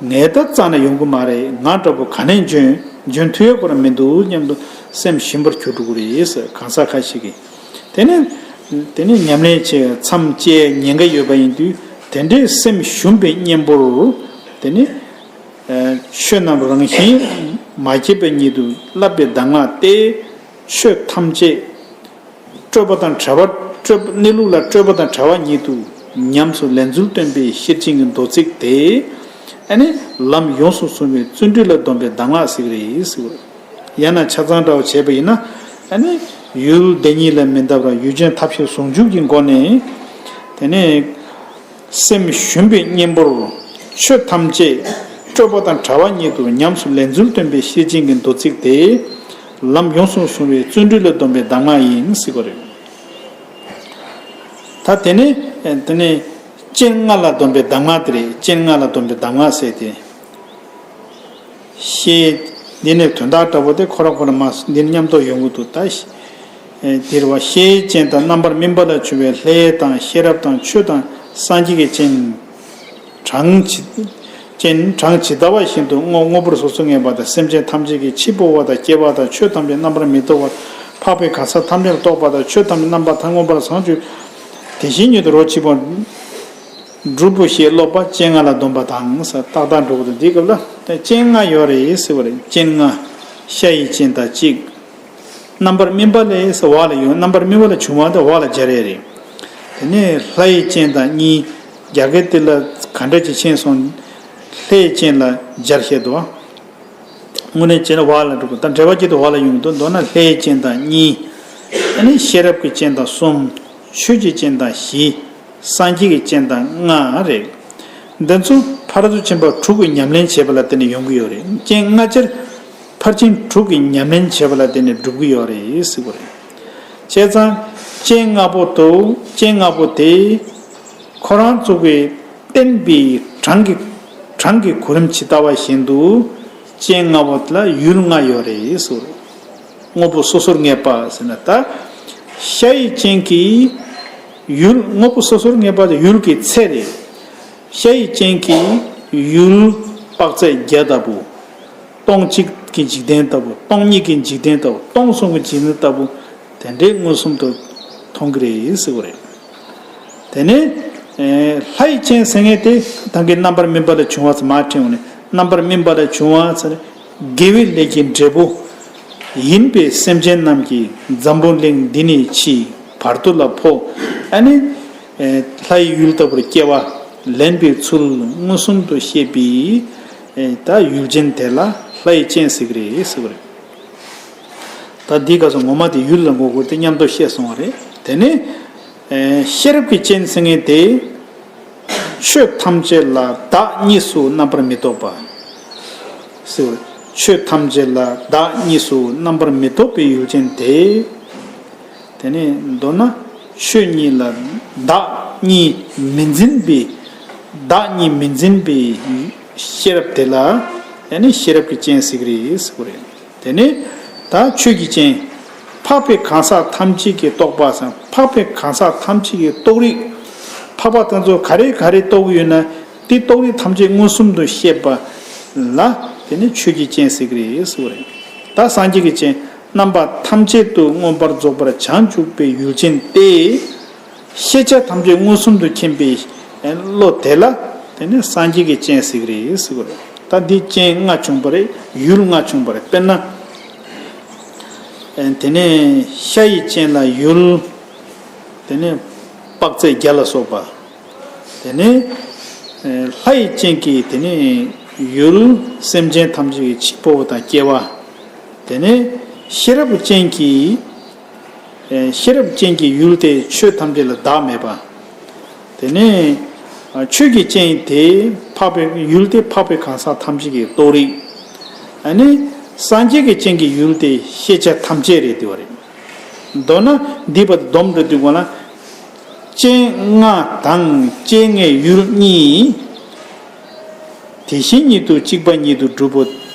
ངས་ད་རྩ་ནས་ཡོང་གི་མ་རེད། ང་འདྲ་པོ་ག་ནས་འཇོན་འཇོན་ཐུབ་ཡོད་པ་ར་མི་འདུག་སྙམ་དུ་སེམས་ཞིམ་པར་གྱུར་འགྲོ་གི་རེད་ཟེར། གང་ཟག་ཁ་ཤས་ཀྱིས། དེ་ནས། དེ་ནས་ཉམས་ལེན་བྱེད་མཚམས་བཅད་ཉེན་ཁ་ཡོད་པ་ཡིན་དུས། དེ་འདྲའི་སེམས་ཞུམ་པའི་གཉེན་པོར། དེ་ནི། ཆོས་རྣམས་རང་བཞིན་མ་སྐྱེས་པ་ཉིད་དུ་བསླབ་པའི་གདམས་ངག་སྟེ། ཆོས་ཐམས་ཅད་སྤྲོས་པ་དང་བྲལ་བ། སྤྲོས་གནས་ལུགས་ལ་སྤྲོས་པ་དང་བྲལ་བ་ཉིད་དུ་ཉམས་སུ་ལེན་ཚུལ་སྟོན་པའི་ཤེར་ཕྱིན་གྱི་མདོ་ཚིག་དེ། ཨ་ནི་ལམ་ཡོངས་སུ་བཟུང་བའི་བརྩོན་འགྲུས་ལ་འདོམས་པའི་གདམས་ངག་ཟེར་གྱི་རེད་ཟེར་བ་རེད། ཡང་ན་ཆ་ཚང་འདྲ་བོ་བྱས་པ་ཡིན་ན། ཨ་ནི་ཡུལ་དེ་ཉིད་ལས་མི་འདའ་བར་ཡུལ་ཅན་ཐབས་ཤེས་ཟུང་འཇུག་གི་སྒོ་ནས། དེ་ནས། སེམས་ཞུམ་པའི་གཉེན་པོར་ཆོས་ཐམས་ཅད་སྤྲོས་པ་དང་བྲལ་བ་ཉིད་དུ་ཉམས་སུ་ལེན་ཚུལ་སྟོན་པའི་ཤེར་ཕྱིན་གྱི་མདོ་ཚིག་དེ། ལམ་ཡོངས་སུ་བཟུང་བའི་བརྩོན་འགྲུས་ལ་འདོམས་པའི་གདམས་ངག་ཡིན་ཟེར་གྱི་རེད། ད་དེ་ནས། དེ་ནས་སྤྱན་ལྔ་ལ་འདོམས་པའི་གདམས་ངག་དེ་རེད། སྤྱན་ལྔ་ལ་འདོམས་པའི་གདམས་ངག་ཟེར་ཏེ། ཤེས། འདི་ནི་དོན་དག་འདྲ་པོ་དེ་ཁོ་ར་ཁོ་ར་མ་འདི་ནི་མཉམ་དུ་ཡོང་གི་འདུག་ད། ཨེ། འདིར་བ་ཤེས་ཡི་སྤྱན་དང་རྣམ་པར་སྨིན་པ་ལ་བྱུང་བའི་ལྷའི་དང་ཤེས་རབ་དང་ཆོས་དང་སངས་རྒྱས་ཀྱི་སྤྱན། གྲངས་ཇི། སྤྱན་གྲངས་ཇི་ལྟ་བ་བཞིན་དུ་དངོས་དངོས་པོར་སོ་སོར་ངེས་པ་དང་། སེམས་ཅན་ཐམས་ཅད་ཀྱི་འཆི་འཕོ་བ་དང་སྐྱེ་བ་དང་། ཆོས་ཐམས་ཅད་རྣམ་པར་མི་རྟོག་པ། འཕགས་པའི་གང་ཟག་ཐམས་ཅད་ལ་རྟོག་པ་དང་། ཆོས་ཐམས་ཅད་རྣམ་པར་ཐལ། མངོན་པར་བྱང་ཆུབ་དེ་བཞིན་ཉིད་དུ་རོ་གཅིག་པ། སྒྲུབ་པོ་ཞེས་སློབ་པ་སྤྱན་ལྔ་ལ་འདོམས་པ་དང་ཟེར། ཏག་ཏག་འགྲོ་གི་འདུག་འདིའི་སྐབས་ལ་སྤྱན་ལྔ་ཡོད་རེད་ཟེར་བ་རེད། སྤྱན་ལྔ། ཤ་ཡི་སྤྱན་དང་གཅིག་རྣམ་པར་སྨིན་པ་ལས་ཟེར་འོག་ལ་ཡོང་། རྣམ་པར་སྨིན་པ་ལ་བྱུང་བ་དེ་འོག་ལ་སྦྱར་ཡས་རེད། དེ་ནས་ལྷ་ཡི་སྤྱན་དང་གཉིས། རྒྱ་སྐད་དེ་ལ་ག་འདྲ་ཅིག་ཕྱིན་སོང་། ལྷའི་སྤྱན་ལ་སྦྱར་བཤད་དོ། དངོས་གནས་བྱས་ན་འོག་ལ་འགྲོ་གི། ད་འགྲེལ་པ་སྐྱིད་དུ་འོག་ལ་ཡོང་གི་འདུག་མདོར་ན་ལྷའི་སྤྱན་དང་གཉིས། ཨ་ནི་ཤེས་རབ་ཀྱི་སྤྱན་དང་གསུམ། ཆོས་ཀྱི་སྤྱན་དང་བཞི། སངས་རྒྱས་ཀྱི་སྤྱན་དང་ལྔ་རེད། འདི་ཚོ་ཕར་ཕྱིན་པ་དྲུག་གི་ཉམས་ལེན་བྱེད་པ་ལ་བརྟེན་ནས་ཡོང་གི་ཡོད་རེད། སྤྱན་ལྔ་ཆར་ཕར་ཕྱིན་དྲུག་གི་ཉམས་ལེན་བྱེད་པ་ལ་བརྟེན་ནས་འགྲུབ་ཀྱི་ཡོད་རེད་ཟེར་གྱི་རེད། བྱས་ཙང་སྤྱན་ལྔ་པོ་དེ། སྤྱན་ལྔ་པོ་དེ། ཁོ་རང་ཚོ་གིས་བསྟན་པའི་གྲངས་ཀྱི་གྲངས་ཀྱི་གོ་རིམ་ཇི་ལྟ་བ་བཞིན་དུ་སྤྱན་ལྔ་པོ་ལ་ཡུལ་ལྔ་ཡོད་རེད་ཟེར། དངོས་པོ་སོ་སོར་ངེས་པ་ཟེར་ན་ད། ཤ་ཡི་སྤྱན་གྱི་ཡུལ། དངོས་པོ་སོ་སོར་ངེས་པ་དེ་ཡུལ་གྱི་ཚད་རེད། ཤ་ཡི་སྤྱན་གྱི་ཡུལ་དཔག་ཚད་བརྒྱ་ལྟ་བུ། སྟོང་གཅིག་གི་འཇིག་རྟེན་ལྟ་བུ། སྟོང་གཉིས་ཀྱི་འཇིག་རྟེན་ལྟ་བུ། སྟོང་གསུམ་གྱི་འཇིག་རྟེན་ལྟ་བུ། དེ་འདྲའི་མངོན་སུམ་དུ་མཐོང་གི་རེད་ཟེར་བ་རེད། དེ་ནས། ཨེ། ལྷ་ཡི་སྤྱན་ཟེར་མཁན་དེ་ད་གིན་རྣམ་པར་སྨིན་པ་ལས་བྱུང་བ་ཟེར་མར་དྲན་འོང་ནས། རྣམ་པར་སྨིན་པ་ལས་བྱུང་བ་ཟེར་ནས་དགེ་བའི་ལས་ཀྱི་འབྲས་བུ། ཡིན་པས་སེམས་ཅན་རྣམས་ཀྱིས་འཛམ་བུ་གླིང་འདི་ནས་ཕྱིའི་བར་དོ་ལ་འཕོ། ཨ་ནི། ལྷ་ཡི་ཡུལ་ལྟ་བུར་སྐྱེ་བ་ལེན་པའི་ཚུལ་མངོན་སུམ་དུ་བཤད་པའི་ད་ཡུལ་ཅན་དེ་ལ་ལྷ་ཡི་སྤྱན་ཟེར་གི་རེད་ཟེར་བ་རེད། ད་འདི་ག་ཚོད་ངོ་མ་དེ་ཡུལ་ལ་གོ་དགོས་ཏེ་མཉམ་དུ་བཤད་སོང་བ་རེད། དེ་ནས་ཤེས་རབ་ཀྱི་སྤྱན་ཟེར་མཁན་དེ། ཆོས་ཐམས་ཅད་ལ་བདག་གཉིས་སུ་རྣམ་པར་མི་རྟོག་པ། ཟེར་བ། ཆོས་ཐམས་ཅད་ལ་བདག་གཉིས་སུ་རྣམ་པར་མི་རྟོག་པའི་ཡུལ་ཅན་དེ། དེ་ནས་མདོར་ན་ཆོས་ཉིད་ལ་བདག་གཉིས་མི་འཛིན་པའི། བདག་གཉིས་མི་འཛིན་པའི་ཤེས་རབ་དེ་ལ་ཡང་ནི་ཤེས་རབ་ཀྱི་སྤྱན་ཟེར་གི་རེད་ཟེར་བ་རེད། དེ་ནས་ད་ཆོས་ཀྱི་སྤྱན། འཕགས་པའི་གང་ཟག་ཐམས་ཅད་ཀྱིས་རྟོགས་པ་སམ། འཕགས་པའི་གང་ཟག་ཐམས་ཅད་ཀྱིས་རྟོགས་རིགས། འཕགས་པ་དེ་ཚོ་ག་རེ་ག་རེ་རྟོགས་ཀྱི་ཡོད་ན། དེ་རྟོགས་རིགས་ཐམས་ཅད་མངོན་སུམ་དུ་ཤེས་པ་ལ་དེ་ནི་ཆོས་ཀྱི་སྤྱན་ཟེར་གི་རེད་ཟེར་བ་རེད། ད་སངས་རྒྱས་ཀྱི་སྤྱན། རྣམ་པ་ཐམས་ཅད་དུ་མངོན་པར་རྫོགས་པར་བྱང་ཆུབ་པའི་ཡུལ་ཅན་ཏེ། ཤེས་བྱ་ཐམས་ཅད་མངོན་སུམ་དུ་མཁྱེན་པའི་བློ་དེ་ལ་དེ་ནི་སངས་རྒྱས་ཀྱི་སྤྱན་ཟེར་གི་རེད་ཟེར་བ་རེད། ད་འདི་སྤྱན་ལྔ་བྱུང་བ་རེད། ཡུལ་ལྔ་བྱུང་བ་རེད། དཔེར་ན། དེ་ནས་ཤ་ཡི་སྤྱན་ལ་ཡུལ། དེ་ནས་དཔག་ཚད་བརྒྱ་ལ་སོགས་པ། དེ་ནས་ལྷ་ཡི་སྤྱན་གྱིས་དེ་ནས་ཡུལ། སེམས་ཅན་ཐམས་ཅད་ཀྱི་འཆི་འཕོ་བ་དང་སྐྱེ་བ། དེ་ནས་ཤེས་རབ་ཅན་གྱིས། ཤེས་རབ་ཅན་གྱི་ཡུལ་དེ་ཆོས་ཐམས་ཅད་ལ་བདག་མེད་པ། དེ་ནས་ཆོས་ཀྱི་སྤྱན་དེ་འཕགས་པའི་ཡུལ་དེ་འཕགས་པའི་གང་ཟག་ཐམས་ཅད་ཀྱི་རྟོགས་རིགས། ཨ་ནི་སངས་རྒྱས་ཀྱི་སྤྱན་གྱི་ཡུལ་དེ་ཤེས་བྱ་ཐམས་ཅད་རེད་དེ་བ་རེད། མདོར་ན་འདི་བར་དུ་སྡོམ་འགྲོ་དུས་གོང་ལ། སྤྱན་ལྔ་དང་སྤྱན་ལྔའི་ཡུལ་གཉིས། དེ་བཞིན་ཉིད་དུ་གཅིག་པ་ཉིད་དུ་གྲུབ་བོ།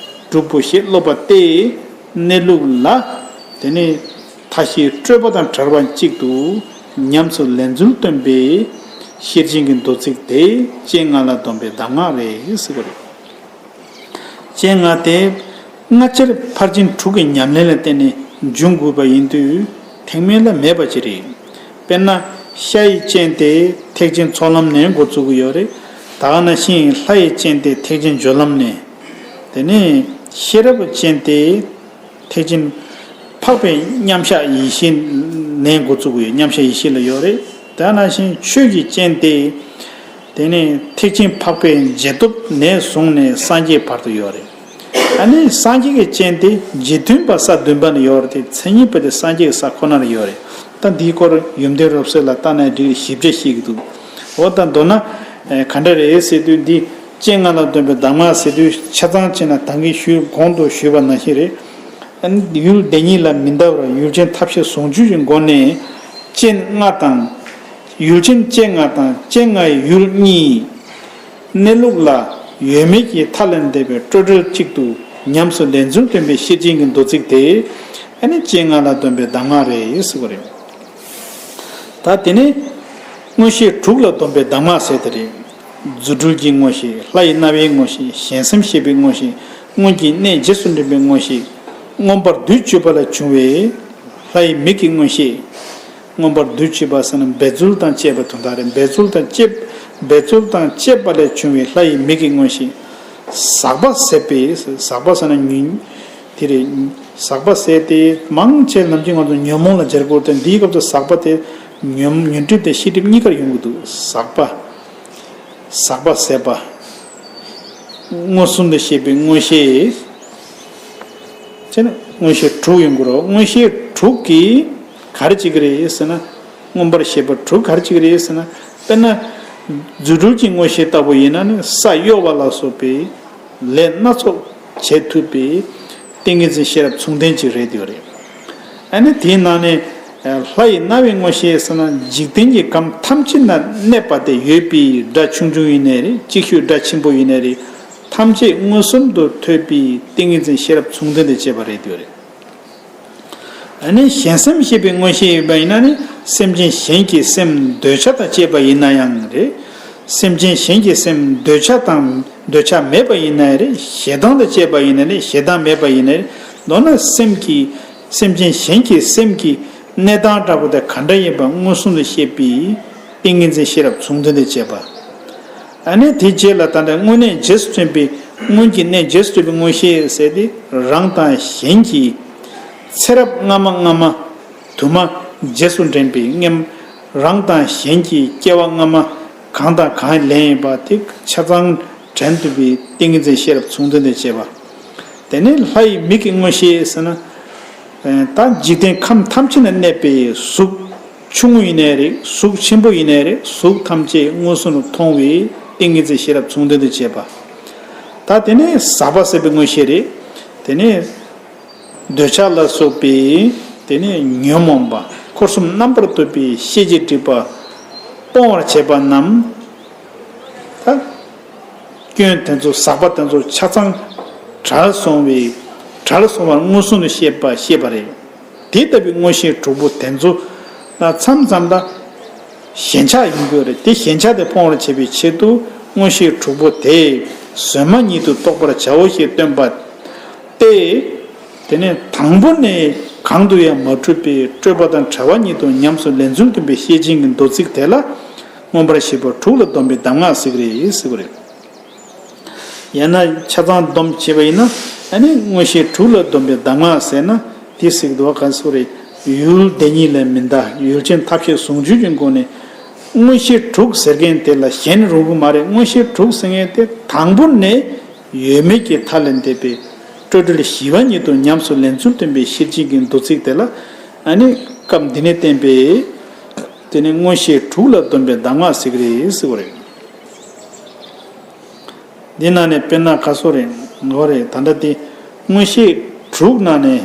གྲུབ་བོ་ཞེས་སློབ་པ་སྟེ། གནས་ལུགས་ལ། དེ་ནི་མཐའ་བཞིའི་སྤྲོས་པ་དང་བྲལ་བ་གཅིག་ཏུ་ཉམས་སུ་ལེན་ཚུལ་སྟོན་པའི་ཤེར་ཕྱིན་གྱི་མདོ་ཚིག་དེ་སྤྱན་ལྔ་ལ་སྡོམ་པའི་གདམས་ངག་རེད་ཟེར་བ་རེད། སྤྱན་ལྔ་དེ་སྔ་ཕྱིར་ཕར་ཕྱིན་དྲུག་གི་ཉམས་ལེན་ལ་བརྟེན་ནས་འབྱུང་དགོས་པ་ཡིན་དུས་ཐེག་དམན་ལ་མེད་པ་ཅིག་རེད། དཔེར་ན་ཤ་ཡི་སྤྱན་དེ་ཐེག་ཆེན་ཚོགས་ལམ་ནས་འགོ་བཙུགས་ཀྱི་ཡོད་རེད། ད་ག་ནང་བཞིན་ལྷ་ཡི་སྤྱན་དེ་ཐེག་ཆེན་སྦྱོར་ལམ་ནས། དེ་ནས་ཤེས་རབ་ཅན་དེ་ཐེག་ཆེན་འཕགས་པའི་མཉམ་གཞག་ཡེ་ཤེས་ནས་འགོ་བཙུགས་ཡོད། མཉམ་གཞག་ཡེ་ཤེས་ལ་ཡོད་རེད། དེ་ནང་བཞིན་ཆོས་ཀྱི་སྤྱན་དེ་དེ་ནས་ཐེག་ཆེན་འཕགས་པའི་རྗེས་ཐོབ་ནས་བཟུང་ནས་སངས་རྒྱས་བར་དུ་ཡོད་རེད། ཨ་ནི་སངས་རྒྱས་ཀྱི་སྤྱན་དེ་རྗེས་མཐུན་པ་ས་བདུན་པ་ལ་ཡོད་རེད་དེ། མཚན་ཉིད་པ་དེ་སངས་རྒྱས་ཀྱི་ས་ཁོ་ན་ལ་ཡོད་རེད། ད་འདིའི་སྐོར་ཡོན་ཏན་རབ་གསལ་ལ་ལྟ་ན་འགྲིག་ཞིབ་ཆ་ཤེས་ཀྱི་འདུག་འོ་ད་མདོར་ན་ག་འདྲ་རེད་ཟེར་དུས། འདི་སྤྱན་ལྔ་ལ་སྡོམ་པའི་གདམས་ངག་ཟེར་དུས་ཆ་ཚང་བྱས་ན་ད་གིན་ཞུས། གོང་དུ་ཞུས་པ་ནང་བཞིན་རེད། ཡུལ་དེ་ཉིད་ལ་མི་འདའ་བར་ཡུལ་ཅན་ཐབས་ཤེས་ཟུང་འཇུག་གི་སྒོ་ནས་སྤྱན་ལྔ་དང་། ཡུལ་ཅན་སྤྱན་ལྔ་དང་སྤྱན་ལྔའི་ཡུལ་གཉིས། གནས་ལུགས་ལ་ཡོད་མེད་ཀྱི་མཐའ་ལས་འདས་པའི་སྤྲོས་བྲལ་གཅིག་ཏུ་ཉམས་སུ་ལེན་ཚུལ་སྟོན་པའི་ཤེར་ཕྱིན་གྱི་མདོ་ཚིག་དེ་ཨ་ནི་སྤྱན་ལྔ་ལ་སྡོམ་པའི་གདམས་ངག་རེད་ཟེར་བ་རེད། ད་དེ་ནས་མངོན་ཤེས་དྲུག་ལ་སྡོམ་པའི་གདམས་ངག་ཟེར་དེ་རེད། རྫུ་འཕྲུལ་གྱི་མངོན་ཤེས། ལྷ་ཡི་རྣ་བའི་མངོན་ཤེས། གཞན་སེམས་ཤེས་པའི་མངོན་ཤེས། སྔོན་གྱི་གནས་རྗེས་སུ་འདྲེན་པའི་མངོན་ཤེས། མངོན་པར་བསྡུས་བཅུག་པ་ལས་བྱུང་བའི་ལྷ་ཡི་མིག་གི་མངོན་ཤེས། མངོན་པར་བསྡུས་བཅུག་པ་ཟེར་ན་འབད་རྩོལ་དང་བཅས་པ་དོན་དག་རེད། འབད་རྩོལ་དང་བཅས། འབད་རྩོལ་དང་བཅས་པ་ལས་བྱུང་བའི་ལྷ་ཡི་མིག་གི་མངོན་ཤེས། ཟག་པ་ཟད་པའི། ཟག་པ་ཟེར་ན་ཉོན། དེ་རེད། ཟག་པ་ཟད་དེ་མང་ཆེ་ནམ་རྒྱུན་ང་ཚོ་ཉོན་མོངས་ལ་སྦྱར་དགོས་ཏེ། འདིའི་སྐབས་སུ་ཟག་པ་དེ་ཉོན། ཉོན་སྒྲིབ་དང་ཤེས་སྒྲིབ་གཉིས་ཀར་ཡོང་གི་འདུག་ཟག་པ། ཟག་པ་ཟད་པ། མངོན་སུམ་དུ་ཤེས་པའི་མངོན་ཤེས། བྱས་ན་མངོན་ཤེས་དྲུག་ཡོང་གི་རེད། མངོན་ཤེས་དྲུག་གིས་ག་རེ་བྱེད་ཀྱི་རེད་ཟེར་ན། མངོན་པར་ཤེས་པ་དྲུག་ག་རེ་བྱེད་ཀྱི་རེད་ཟེར་ན། དཔེར་ན། རྫུ་འཕྲུལ་གྱི་མངོན་ཤེས་ལྟ་བུ་ཡིན་ན་ནི་ས་གཡོ་བ་ལ་སོགས་པའི་ལས་སྣ་ཚོགས་བྱེད་ཐུབ་པའི་ཏིང་ངེ་འཛིན་ཤེས་རབ་མཚུངས་ལྡན་ཅིག་རེད་ཡོད་རེད། ཨ་ནི་དེའི་ནང་ནས་ལྷ་ཡི་རྣ་བའི་མངོན་ཤེས་ཟེར་ན། འཇིག་རྟེན་གྱི་ཁམས་ཐམས་ཅད་ན་གནས་པ་དེ་ཡོད་པའི་སྒྲ་ཆུང་ཆུང་ཡིན་ནའི་རེད། གཅིག་ཤོས་སྒྲ་ཆེན་པོ་ཡིན་ནའི་རེད། ཐམས་ཅད་མངོན་སུམ་དུ་ཐོས་པའི་ཏིང་ངེ་འཛིན་ཤེས་རབ་མཚུངས་ལྡན་དང་བཅས་པ་རེད་ཡོད་རེད། ཨ་ནི་གཞན་སེམས་ཤེས་པའི་མངོན་ཤེས་ཡོད་པ་ཡིན་ན་ནི། སེམས་ཅན་གཞན་གྱི་སེམས་འདོད་ཆགས་དང་བཅས་པ་ཡིན་ན་ཡང་རེད། སེམས་ཅན་གཞན་གྱི་སེམས་འདོད་ཆགས་དང་འདོད་ཆགས་མེད་པ་ཡིན་ན་རེད། ཞེ་སྡང་དང་བཅས་པ་ཡིན་ན་རེད། ཞེ་སྡང་མེད་པ་ཡིན་ན་རེད། མདོར་ན་སེམས་ཀྱི། སེམས་ཅན་གཞན་གྱི་སེམས་ཀྱི་གནས་སྟངས་འདྲ་པོ་དེ་ག་འདྲ་ཡིན་པ་མངོན་སུམ་དུ་ཤེས་པའི་ཏིང་ངེ་འཛིན་ཤེས་རབ་མཚུངས་ལྡན་དང་བཅས་པ། ཨ་ནི་དེ་རྗེས་ལ་ད་ལྟ་སྔོན་གནས་རྗེས་སུ་མཐུན་པའི། སྔོན་གྱི་གནས་རྗེས་སུ་མཐུན་པའི་མངོན་ཤེས་ཟེར་ཏེ། རང་དང་གཞན་གྱི་ ཚེ་རབས་སྔ་མ་སྔ་མ་དུ་མ་རྗེས་སུ་འདྲེན་པའི་རྔམ། རང་དང་གཞན་གྱི་སྐྱེ་བ་སྔ་མ་གང་དང་གང་ལེན་ཡིན་པ་དེ་ཆ་ཚང་དྲན་ཐུབ་པའི་ཏིང་ངེ་འཛིན་ཤེས་རབ་མཚུངས་ལྡན་དུ་བྱེད་པ། དེ་ནས་ལྷ་ཡི་མིག་གི་མངོན་ཤེས་ཟེར་ན། ད་འཇིག་རྟེན་ཁམས་ཐམས་ཅད་ན་གནས་པའི་གཟུགས་ཆུང་ངུ་ཡིན་ནའི་རེད། གཟུགས་ཆེན་པོ་ཡིན་ནའི་རེད། གཟུགས་ཐམས་ཅད་མངོན་སུམ་དུ་མཐོང་བའི་ཏིང་ངེ་འཛིན་ཤེས་རབ་མཚུངས་ལྡན་དུ་བྱེད་པ། ད་དེ་ནས་ཟག་པ་ཟད་པའི་མངོན་ཤེས་རེད། དེ་ནས་འདོད་ཆགས་ལ་སོགས་པའི་དེ་ནས་ཉོན་མོངས་པ་འཁོར་གསུམ་རྣམ་པར་གཏུབས་པའི་ཤེས་བྱའི་སྒྲིབ་པ་སྤོང་བར་བྱེད་པ་རྣམས། ད་སྐྱོན་དེ་ཚོ་ཟག་པ་དེ་ཚོ་ཆ་ཚང་བྲལ་སོང་བའི་བྲལ་སོང་བར་མངོན་སུམ་དུ་ཤེས་པ་ཤེས་པ་རེད། དེ་ལྟ་བུའི་མངོན་ཤེས་དྲུག་པོ་དེ་ཚོ་ལ་མཚམས་མཚམས་ལ་ཞེན་ཆགས་ཡོང་གི་ཡོད་རེད། དེ་ཞེན་ཆགས་དེ་སྤོང་བར་བྱེད་པའི་ཆེད་དུ་མངོན་ཤེས་དྲུག་པོ་དེ་གཟོད་མ་ཉིད་དུ་རྟོགས་པར་བྱའོ་ཞེས་སྟོན་པ་སྟེ། དེ་ནས་དང་པོ་ནས་གང་དུ་ཡང་མ་གྲུབ་པའི་སྤྲོས་པ་དང་བྲལ་བ་ཉིད་དུ་ཉམས་སུ་ལེན་ཚུལ་སྟོན་པའི་བཤད་བྱེད་ཀྱི་མདོ་ཚིག་དེ་ལ་མངོན་པར་ཤེས་པ་དྲུག་ལ་སྡོམ་པའི་གདམས་ངག་ཟེར་གྱི་རེད་ཟེར་གྱི་རེད། ཡང་ན་ཆ་ཚང་སྡོམ་བྱས་པ་ཡིན་ན། ཨ་ནི་མངོན་ཤེས་དྲུག་ལ་སྡོམ་པའི་གདམས་ངག་ཟེར་ན་དེ་ཟེར་གྱི་འདུག་བ། ག་སོ་རེད། ཡུལ་དེ་ཉིད་ལས་མི་འདའ། ཡུལ་ཅན་ཐབས་ཤེས་ཟུང་འཇུག་གི་སྒོ་ནས་མངོན་ཤེས་དྲུག་ཟེར་མཁན་དེ་ལ་ཞེན་རུང་གི་མ་རེད། མངོན་ཤེས་དྲུག་ཟེར་མཁན་དེ་དང་པོ་ནས་ཡོད་མེད་ཀྱི་མཐའ་ལས་འདས་པའི་སྤྲོས་བྲལ་ཞི་བ་ཉིད་དུ་ཉམས་སུ་ལེན་ཚུལ་སྟོན་པའི་བཤད་བྱེད་ཀྱི་མདོ་ཚིག་དེ་ལ། ཨ་ནི་སྐབས་འདི་ནས་བསྟན་པའི་དེ་ནི་མངོན་ཤེས་དྲུག་ལ་སྡོམ་པའི་གདམས་ངག་ཟེར་གྱི་རེད་ཟེར་བ་རེད། འདི་ནང་ནས་དཔེར་ན་ག་སོ་རེད། འོ་རེད། ད་ལྟ་དེ་མངོན་ཤེས་དྲུག་ནང་ནས་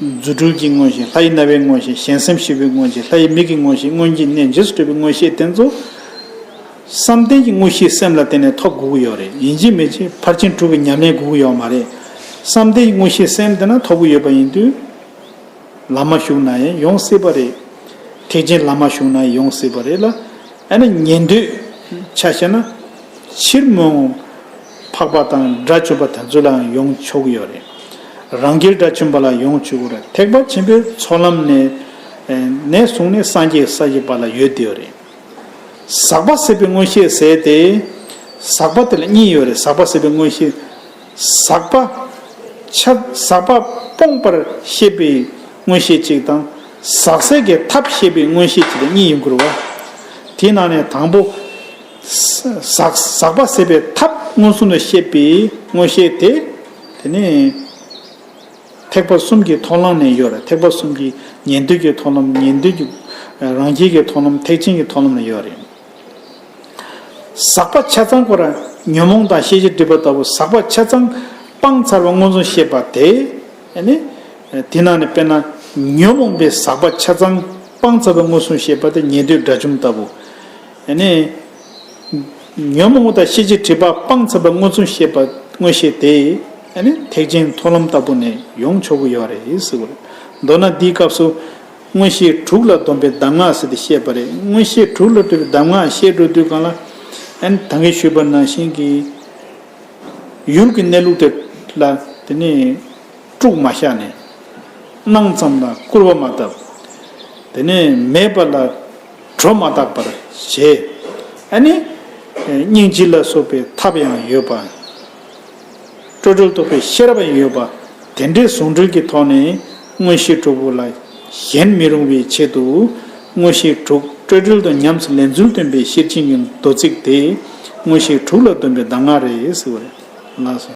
རྫུ་འཕྲུལ་གྱི་མངོན་ཤེས། ལྷ་ཡི་རྣ་བའི་མངོན་ཤེས། གཞན་སེམས་ཤེས་པའི་མངོན་ཤེས། ལྷ་ཡི་མིག་གི་མངོན་ཤེས། སྔོན་གྱི་གནས་རྗེས་སུ་གྲུབ་པའི་མངོན་ཤེས་དེ་ཚོ་བསམ་གཏན་གྱི་མངོན་ཤེས་སེམས་ལ་བརྟེན་ནས་ཐོབ་དགོས་ཀྱི་ཡོད་རེད། ཡིན་གཅིག་མིན་གཅིག་ཕར་ཕྱིན་དྲུག་གི་ཉམས་ལེན་དགོས་ཀྱི་ཡོད་མ་རེད། བསམ་གཏན་གྱི་མངོན་ཤེས་སེམས་དེ་ན་ཐོབ་ཀྱི་ཡོད་པ་ཡིན་དུས། ལམ་མ་ཞུགས་ན་ཡང་ཡོང་སྲིད་པ་རེད། ཐེག་ཆེན་ལམ་མ་ཞུགས་ན་ཡང་ཡོང་སྲིད་པ་རེད་ལ། ཨ་ནི་ཉན་ཐོས་ཆ་བཞག་ན། ཕྱིར་མི་འོང་འཕགས་པ་དང་དགྲ་བཅོམ་པ་དེ་ཚོ་ལའང་ཡོང་ཆོག་གི་ཡོད་རེད། རང་རྒྱལ་དགྲ་བཅོམ་པ་ལ་ཡོང་ཆོག་གི་རེད། ཐེག་པ་ཆེན་པོའི་ཚོགས་ལམ་ནས་ནས་བཟུང་ནས་སངས་རྒྱས་ས་བཞི་པ་ལ་ཡོད་བསྡད་ཡོད་རེད། ཟག་པ་ཟད་པའི་མངོན་ཤེས་ཟེར་ཏེ། ཟག་པ་དེ་ལ་གཉིས་ཡོད་རེད། ཟག་པ་ཟད་པའི་མངོན་ཤེས། ཟག་པ་ཆ་ཟག་པ་སྤོང་བར་ཤེས་པའི་མངོན་ཤེས་གཅིག་དང་། ཟག་ཟད་ཀྱི་ཐབས་ཤེས་པའི་མངོན་ཤེས་གཅིག་ལ་གཉིས་ཡོང་གི་རེད་བ། དེའི་ནང་ནས་དང་པོ། ཟག་ཟག་པ་ཟད་པའི་ཐབས་མངོན་སུམ་དུ་ཤེས་པའི་མངོན་ཤེས་དེ། དེ་ནི། ཐེག་པ་གསུམ་གྱི་མཐོང་ལམ་ནས་ཡོད་རེད། ཐེག་པ་གསུམ་གྱི་ཉན་ཐོས་ཀྱི་མཐོང་ལམ། ཉན་ཐོས་ཀྱི་རང་རྒྱལ་གྱི་མཐོང་ལམ། ཐེག་ཆེན་གྱི་མཐོང་ལམ་ནས་ཡོད་རེད། ཟག་པ་ཆ་ཚང་ཁོ་རང་ཉོན་མོངས་དང་ཤེས་བྱའི་སྒྲིབ་པ་ལྟ་བུ་ཟག་པ་ཆ་ཚང་སྤངས་ཚར་བ་མངོན་སུམ་ཤེས་པ་དེ། ཨ་ནི། དེ་ནང་ནས་དཔེར་ན་ཉོན་མོངས་པའི་ཟག་པ་ཆ་ཚང་སྤངས་ཚར་བ་མངོན་སུམ་ཤེས་པ་དེ་ཉན་ཐོས་དགྲ་བཅོམ་ལྟ་བུ། ཨ་ནི། ཉོན་མོངས་དང་ཤེས་བྱའི་སྒྲིབ་པ་སྤངས་ཚར་བ་མངོན་སུམ་ཤེས་པ་མངོན་ཤེས་དེ། ཨ་ནི་ཐེག་ཆེན་མཐོང་ལམ་ལྟ་བུ་ནས་ཡོང་ཆོག་གི་ཡོད་རེད་ཟེར་བ་རེད། མདོར་ན་འདིའི་སྐབས་སུ་མངོན་ཤེས་དྲུག་ལ་སྡོམ་པའི་གདམས་ངག་ཟེར་ཏེ་བཤད་པ་རེད། མངོན་ཤེས་དྲུག་ལ་སྡོམ་པའི་གདམས་ངག་བཤད་འགྲོ་དུས་གང་ལ། ཨ་ནི་ད་གིན་ཞུས་པ་ནང་བཞིན་གྱི་ཡུལ་གྱི་གནས་ལུགས་དེ་ལ་དེ་ནི། དཀྲུག་མ་བཞག་ནས། སྣང་ཙམ་ལ་སྐུར་བ་མ་བཏབ། དེ་ནས་མེད་པ་ལ་སྒྲོ་མ་བཏགས་པར་བྱེད། ཨ་ནི། སྙིང་རྗེ་ལ་སོགས་པའི་ཐབས་ཡང་ཡོད་པ། སྤྲོས་བྲལ་རྟོགས་པའི་ཤེས་རབ་ཡང་ཡོད་པ། དེ་འདྲའི་ཟུང་འབྲེལ་གྱི་ཐོག་ནས་མངོན་ཤེས་དྲུག་པོ་ལ་ཞེན་མི་རུང་བའི་ཆེད་དུ། མངོན་ཤེས་དྲུག་སྤྲོས་བྲལ་དུ་ཉམས་སུ་ལེན་ཚུལ་སྟོན་པའི་ཤེར་ཕྱིན་གྱི་མདོ་ཚིག་དེ། མངོན་ཤེས་དྲུག་ལ་སྡོམ་པའི་གདམས་ངག་རེད་ཟེར་བ་རེད། ལགས་སོ།